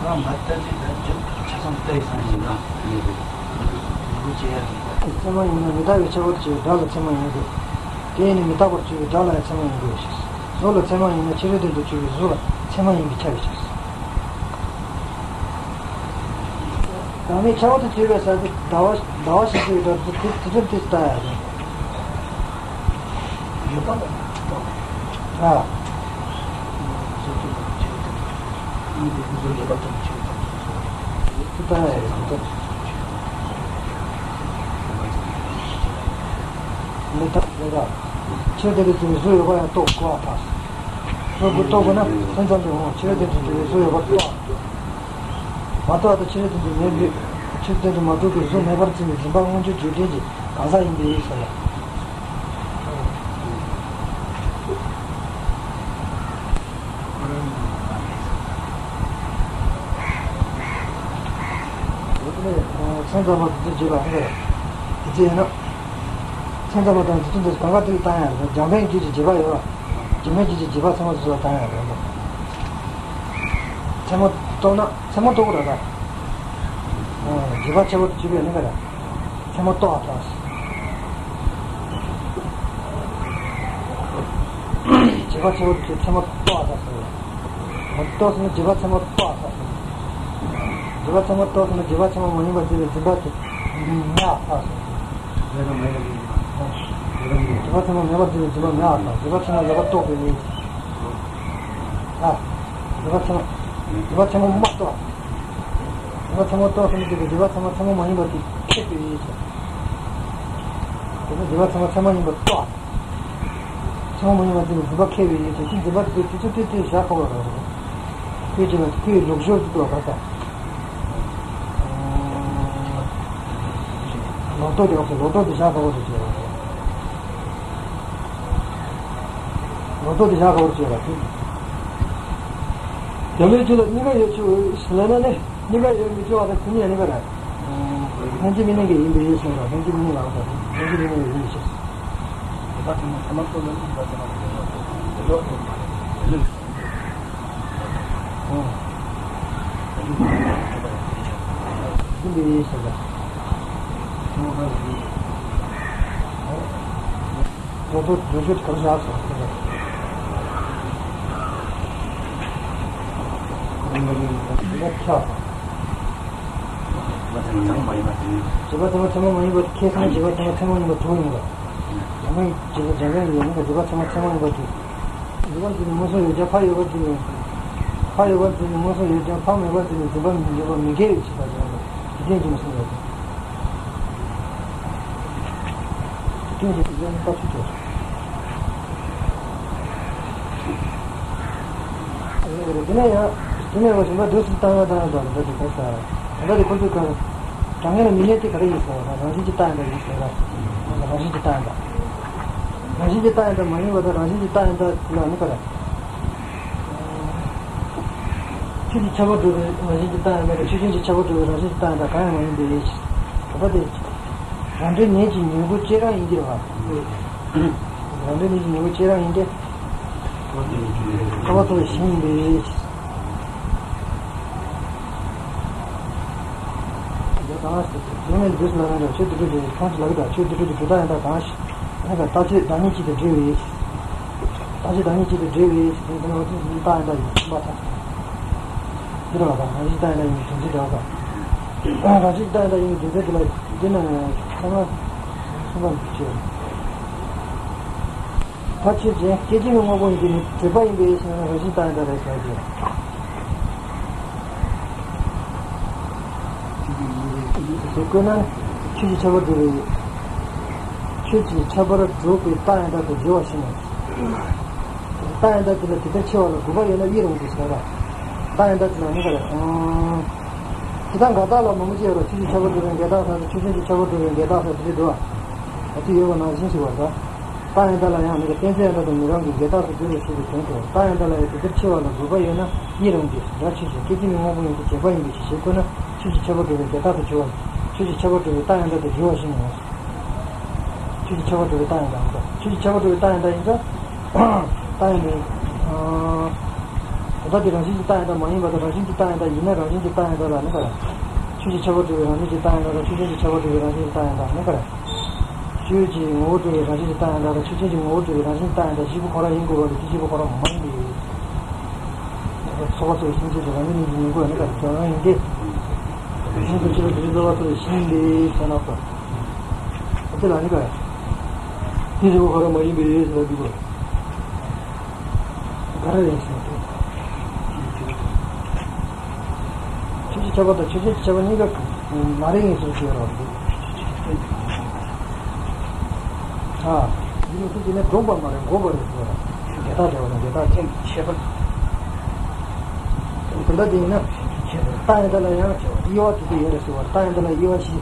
རང་མ་ལྟ་ཅི་ལྟར་རྒྱུ་ཆ་ཚང་ལྟ་ཡི་སང་ཞིང་ན། མྱུ་གུ་ཅི་ཡང་མེད་པ། ཚད་མ་ཡིན་ན་མི་རྟག་པའི་ཁྱད་པར་གྱི་སྒྲ་ལ་ཚད་མ་ཡིན་དགོས། དེ་ཡིན་ན་མི་རྟག་པར་གྱུར་པའི་སྒྲ་ལ་ཡང་ཚད་མ་ཡིན་དགོས་ཤིང་། བཟོ་ལ་ཚད་མ་ཡིན་ན་ཕྱི་རོལ་སྟེང་དུ་གྱུར་པའི་བཟོ་ལ་ཚད་མ་ཡིན་པས་ཁྱབ་པའི་ཕྱིར། བདག་མེད་ཁྱད་པར་དུ་གྱུར་པའི་ས་དེ་ཟླ་བ་ཟླ་བ་ཞིག་གི་སྒྲ་དེ་དེ་དེ་ཚོ་དེ་ལྟ་ཡ་རེད། ཡོད་པ་ལ་ཡང་རྟོགས། ཨ། བཟོ་དེ་ལ་ཆེ་བ་དང་། ཡིན་པའི་བཟོ་ཡོད་པ་དང་ཆེ་བ་དང་། དེ་ལྟ་ཡ་རེད་དེ། མི་རྟག་པའི་སྒྲ། ཕྱིར་དེ་ལས་ཀྱང་གཟུགས་ཡོད་པ་ཡང་རྟོགས་དགོས་པ་དང་། གཟུགས་ཀྱིས་རྟོགས་དགོས་ན་སེམས་ཙམ་དུ་འོང་། ཕྱི་རོལ་སྟེང་དུ་གྱུར་པའི་གཟུགས་ཡོད་པར་རྟོགས། མ་རྟོགས་པ་དང་ཕྱི་རོལ་སྟེང་དུ་མེད་པའི་ཕྱི་རོལ་སྟེང་དུ་མ་གྲུབ་པའི་གཟུགས་མེད་པར་འཛིན་པའི་འཛིན་པ་མངོན་གྱུར་རྒྱུ་འབྲས་ཀྱི་གང་ཟག་ཡིན་པས་ཟེར་ལ། སེམས་ཙམ་པ་དེ་ཚོས་བརྗོད་པ་ཧེ་རེད། དེ་ཚོས་ཡིན་ན། སེམས་ཙམ་པ་དང་དེ་ཚོ་འདི་གང་ག་དེ་ལ་བཏང་ཡ་རེད། རྒྱང་འཕེན་རྒྱུད་ཀྱི་རྗེས་དཔག་ཡོད་པ། རྒྱང་འཕེན་རྒྱུད་ཀྱི་རྗེས་དཔག་ཚད་མ་དེ་ཚོ་ལ་བཏང་ཡ་རེད། ཚད་མ་རྟོགས་ན་ཚད་མ་རྟོགས་དགོས་རེད་ད། རྗེས་དཔག་ཁྱད་པར་དུ་གྱུར་པའི་གནས་སྐབས་ལ། ཚད་མ་རྟོགས་པ་དང་། རྗེས་དཔག་ཁྱད་པར་དུ་གྱུར་ཚད་མ་རྟོགས་པ་དང་ཟེར། མ་རྟོགས་ཟེར་ན་རྗེས་དཔག་ཚད་མ་རྟོགས་པ་དང་ཟེར། རྗེས་དཔག་ཚད་མ་རྟོགས་ཟེར་ན་རྗེས་དཔག་ཚད་མ་མ་ཡིན་པར་འཛིན་པའི་འཛིན་པ་དེ་མེད་པ་དང་ཟེར། རྗེས་དཔག་ཚད་མ་མེད་པར་འཛིན་པའི་འཛིན་པ་མེད་པ་དང་། རྗེས་དཔག་ཚད་མ་ཡོད་པར་རྟོགས་པའི། ཨ། རྗེས་དཔག་ཚད་མ། རྗེས་དཔག་ཚད་མ་མ་རྟོགས། རྗེས་དཔག་ཚད་མ་རྟོགས་ཟེར་ན་དེ་ལ་རྗེས་དཔག་ཚད་མ་ཚད་མ་མ་ཡིན་པ་དེ་ཁེགས་པའི་ཡིད་ཟེར། དེ་ནི་རྗེས་དཔག་ཚད་མ་ཚད་མ་ཡིན་པར་རྟོགས། ཚད་མ་མ་ཡིན་པར་འཛིན་པའི་འཛིན་པ་ཁེགས་པའི་ཡིད་ཟེར། དེ་འཛིན་པ་དེ་དེ་ཚོ་དེ་དེ་བཞག་དགོས་པ་རེད། ཁོའི་རྗེས་ལ་ཁོའི་ལུགས་སྦྱོར་དེ་འདུག་ག་ས། ལོག་རྟོག་དེ་ལོག་རྟོག་དེ་བཞག་དགོས་པ་རེད་ཟེར། ལོག་རྟོག་དེ་བཞག་དགོས་པ་རེད་ཟེར་བ་དེ། བདེན་པའི་རྒྱུ་ལ་གཉིས་ཀ་ཡོད་ཆོག་ལབ་ན་ནི། གཉིས་ཀ་ཡོད་མི་ཆོག་པ་དང་དེ་གཉིས་གཉིས་ཀ་རེད། ལྷན་ཅིག་དམིགས་གནས་ཀྱི་ཡིན་པའི་ཡིད་གསུངས་ར། ལྷན་ཅིག་དམིགས་གནས་ལ་ལྷན་ཅིག་དམིགས་གནས་ཡིན་ཞེས། དེ་དག་ཐུན་མོང་ཚད་མ་རྟོགས་ལ་གཉིས་ཀ་ཚད་མ་རྟོགས་ལ་ཡོད་ཡོད་མ་རེད། བྱེད་པ་ཚང་མ་ཚད་མ་མ་ཡིན་པ་ཁེ་སང་བྱེད་པ་ཚང་མ་ཚད་མ་ཡིན་པ་དྲུག་ཡིན་པ། ཡང་མ་ཡིན་བྱེད་པ་འཇམ་དབྱངས་ཡོད་ན་བྱེད་པ་ཚང་མ་ཚད་མ་ཡིན་པ་དྲུག་འཇིག་པ་འཛིན་མངོན་སུམ་ཡོད་ཀྱང་ཕར་ཡོད་པར་འཛིན་ནས། ཕར་ཡོད་པར་འཛིན་ནས་མངོན་སུམ་ཡོད་ཀྱང་ཕར་མེད་པར་འཛིན་ནས་འཛིན་པ་མི་འཇོག་པ་མི་འགལ་བའི་བྱེད་པ་ཡོད་པ། དེ་སྟེང་གི་མངོན་སུམ་ཡོད། དེ་སྟེང་གི་འཛིན་པ་ཆུ་ཆུ། དེ་ནས་ཡང་དེ་ནས་ཡང་ཞིང་པ་འདུག་སེ་བཏང་ཡང་བཏང་ཡང་དང་འདྲ་དེ་ག་ས་འདྲ་དེ་ཁོ་ཚོས་ག་དྲང་ངེས་ལ་མི་གནས་དེ་ག་རེ་ཡིན་ཟེར་བ་དང་རང་བཞིན་གྱིས་བཏང་ཡང་འདྲ་ཡིན་ཟེར་བ། རང་བཞིན་གྱིས་བཏང་ཡང་འདྲ། རང་བཞིན་གྱིས་བཏང་ཡང་འདྲ་མ་ཡིན་པ་དང་རང་བཞིན་གྱིས་བཏང་ཡང་འདྲ་ལ་ནི་ག་རེ། ཆོས་ཀྱི་ཁྱད་པར་སྒྲུབ་པའི་རང་བཞིན་གྱིས་བཏང་ཡང་འདྲ་དང་ཆོས་ཅན་གྱི་ཁྱད་པར་སྒྲུབ་པའི་རང་བཞིན་གྱིས་བཏང་ཡང་འདྲ་གང་ཡང་མ་ཡིན་པའི་ཕྱིར། ག་པ་དེ། རང་འབྲས་ནད་ཀྱི་ཉེར་མཁོ་བཅས་རང་ཡིན་གྱི་རེད་བ། རང་འབྲས་ནད་ཀྱི་ཉེར་མཁོ་བཅས་རང་ཡིན་ཏེ། ཁྱད་པར་ཚོགས་པའི་ཞིང་ཡིན་པའི་ཕྱིར། དེ་ནས་འདུག་ལ་ན་འདྲ་ཆོས་དེ་འདྲ་གི་ཁོང་ཚོ་ལ་གི་དང་ཆོས་དེ་འདྲ་གི་གྲུབ་མཐའ་ཡང་དག་གང་ཞིག་ཨ་ནི་ཀ་རྟག་ཆོས་བདག་ཉིད་གཅིག་ཏུ་འབྲེལ་བའི། རྟག་ཆོས་བདག་ཉིད་གཅིག་ཏུ་འབྲེལ་བའི་ཞེས་དེ་ནི་འོ་དེ་ཉིད་རྟག་ཡང་དག་ཡིན་པ་དང་། འདི་རེད་བ་དང་རང་བཞིན་རྟག་ཡང་དག་ཡིན་པའི་དོན་ཚན་འདྲ་བ་དང་། རང་བཞིན་རྟག་ཡང་དག་ཡིན་པའི་དོན་ཚན་འདི་ལ་འདི་ནི་ཚང་མ་གསུངས་པ་འདི་ཆོས། ད་ཆོས་ཅན། སྐད་ཅིག་མའི་དངོས་པོ་ཡིན་དུས་ནི་གྲུབ་པ་ཡིན་པའི་ཕྱིར་ན་རང་བཞིན་རྟག་ཡང་དག་རེད་ཟེར་གྱི། ཞེས་བཀོད་ན། ཆོས་ཀྱི་ཁྱད་པར་སྒྲུབ་པའི། ཆོས་ཀྱི་ཁྱད་པར་སྒྲུབ་པའི་རྟག་ཡང་དག་ཏུ་སྦྱོར་བ་ཞིག་ནས། རྟག་ཡང་དག་དེ་ལ་དེ་ལྟར་ཕྱེ་བ་ལ་དགོས་པ་ཡོད་ན་དབྱེར་འོང་དུ་ཟེར་བ། རྟག་ཡང་དག་དེ་ལ་ནི་ག་རེ། ཨང་། དེ་དག་འགལ་རྟགས་ལ་མང་པོ་ཅིག་ཡོད་རེད། ཆོས་ཀྱི་ཁྱད་པར་སྒྲུབ་པའི་འགལ་རྟགས་ཟེར་ཏེ་ཆོས་ཅན་གྱི་ཁྱད་པར་སྒྲུབ་པའི་འགལ་རྟགས་ཟེར་དེ་འདྲ་འདུག་ཨ། དེ་ཡོད་པ་ནང་བཞིན་ཞིག་བར་དུ། རྟག་ཡང་དག་ལ་ཡང་ནི་གཏན་ཚིགས་ཡང་དག་དང་མི་རང་གི་འགལ་རྟགས་སུ་འགྱུར་བའི་ཕྱིར་གྱི་དོན་ཏོ། རྟག་ཡང་དག་ལ་ཡང་དེ་ལྟར་ཕྱེ་བ་ལ་དགོས་པ་ཡོད་ན་དབྱེར་འོང་སྟེ། སྒྲ་ཆོས་ཅན། སྐད་ཅིག་མའི་དངོས་པོ་ཡིན་ཏེ་བྱས་པ་ཡིན་པའི་ཕྱིར་ཞེས་བཀོད་ན་ཆོས་ཀྱི་ཁྱད་པར་སྒྲུབ་པའི་འགལ་རྟགས་སུ་གྱུར་པ། ཆོས་ཀྱི་ཁྱད་པར་སྒྲུབ་པའི་རྟག་ཡང་དག་ཏུ་འགྱུར་བ་ཞིག་ཡིན་ནོ། ཆོས་ཀྱི་ཁྱད་པར་སྒྲུབ་པའི་རྟག་ཡང་དག་ཡིན་ཙང་། ཆོས་ཀྱི་ཁྱད་པར་སྒྲུབ་པའི་རྟག་ཡང་དག་ཡིན་ཙང་། རྟག་ཡང་དག་ཡིན། ཨ། ད་ལྟ་དེ་རང་བཞིན་གྱིས་རྟག་ཡང་དག་མ་ཡིན་པ་དང་རང་བཞིན་གྱིས་རྟག་ཡང་དག་ཡིན་ན་རང་བཞིན་གྱིས་རྟག་ཡང་དག་ལ་ནི་ག་རེ། ཆོས་ཀྱི་ཁྱད་པར་སྒྲུབ་པའི་རང་བཞིན་གྱིས་རྟག་ཡང་དག་དང་ཆོས་ཅན་གྱི་ཁྱད་པར་སྒྲུབ་པའི་རང་བཞིན་གྱིས་རྟག་ཡང་དག་ནི་ག་རེ། ཆོས་ཀྱི་ངོ་བོ་སྒྲུབ་པའི་རང་བཞིན་གྱིས་རྟག་ཡང་དག་དང་ཆོས་ཅན་གྱི་ངོ་བོ་སྒྲུབ་པའི་རང་བཞིན་གྱིས་རྟག་ཡང་དག་བཞི་པོ་ཁོ་རང་ཡིན་དགོས་པ་ལས་དེ་བཞི་པོ་ཁོ་རང་མ་ཡིན་ཏེ། ཚོགས་པ་ཚོགས་པའི་ཞིང་ཆེན་གྱི་རང་བཞིན་གྱི་ཉིང་ཁུ་ནི་ག་རེ་ཀྱང་རང་ཡིན་ཏེ། ཞིང་དུ་ཆོས་ཀྱི་ཚོགས་པ་ཚོགས་པའི་ཞིང་ལས་ཟེར་ན་གོ། དེ་ལ་ནི་ག་རེ། དེ་བཞི་པོ་ཁོ་རང་མ་ཡིན་པའི་ཟེར་ན་འདི་གོ། ག་རེ་རེད་ཟེར་ཏེ། ཆོས་ཀྱི་ཁྱད་པར་དང་ཆོས་ཅན་གྱི་ཁྱད་པར་གཉིས་ཀ་མ་རིག་ངེས་སུ་སྐྱེ་བར་འདུག་ཨ། འདི་ནི་ཁོ་ཅི་ནས་སྒྲུབ་པ་མ་རེད་འགོག་པ་རེད་ཟེར་བ། འགལ་རྟགས་འདྲ་བ་དང་འགལ་རྟགས་ཅན་གྱི་ཁྱད་པར། དེ་འདྲ་དེ་ཡིན་ན། རྟག་ཡང་དག་ལ་ཡང་དབྱེ་བ་དེ་དུ་ཡོད་རེད་ཟེར་བ། རྟག་ཡང་དག་ལ་དབྱེ་བ་བཞི།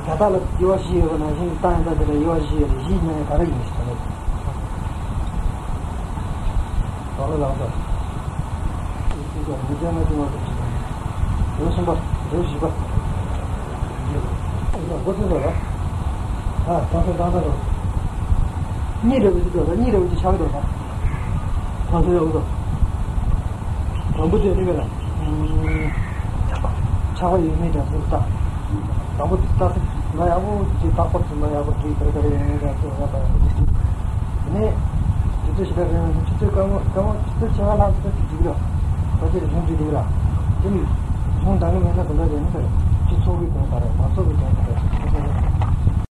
འགལ་རྟགས་ལ་དབྱེ་བ་བཞི་ཡོད་པ་ནང་བཞིན་རྟག་ཡང་དག་དེ་ལ་དབྱེ་བ་བཞི་ཡོད་ལ་བཞི་ཡིན་ན་ཡང་ག་རེ་ཡིན་ཞེས་དྲིས་ན། རོགས་ལ་ལགས་སོ། དེ་ཚོ་མི་བྱ་ང་ཅི་མ་གཏོགས་ཅི་དང་། འདོད་གསུམ་པ། འདོད་བཞི་པ། འགོ་ཚུགས་པ་ལ། ཨ། ད་ཚོད་ད་ད་རོགས། གཉིས་འདྲ་བོ་ཅིག་འདུག་ད་གཉིས་འདྲ་བོ་ཅིག་ཆགས་འདུག་ད། ད་ཚོད་ཡོང་འདུག་དང་པོ་དེ་ནི་མེད་ལ། ཆགས་པ་ཡོད་མེད་འདྲ་ཚོད་ལྟ། དང་པོ་དེ་ལྟ་ཚེ་ང་ཡག་པོ་ཅིག་རྟག་པར་ཚུད་ན་ཡག་པོ་ཅིག་ག་རེ་ག་རེ་ཡོད་མེད་འདྲ་ཚོད་ལྟ་ཡག་པོ་ཅིག་དེ་ནས་དུས་ཚོད་ཞིག་ལ་རེ་བ་ཆུ་ཚོད་སྐར་མ་སྐར་མ་ཆུ་ཚོད་ཕྱེད་ཀ་ལྷག་ཙམ་ཅིག་འགྲིག་ར། ད་ཆ་རེ་བྱུང་འགྲིག་འགྲིག་ར། དེ་ནི་བྱུང་འདང་གི་མེད་ན་དེ་འདྲ་རེད་ནི་ག་རེ། སྤྱི་ཚོགས་ཀྱི་དོན་དག་རེད། མང་ཚོགས་ཀྱི་དོན་དག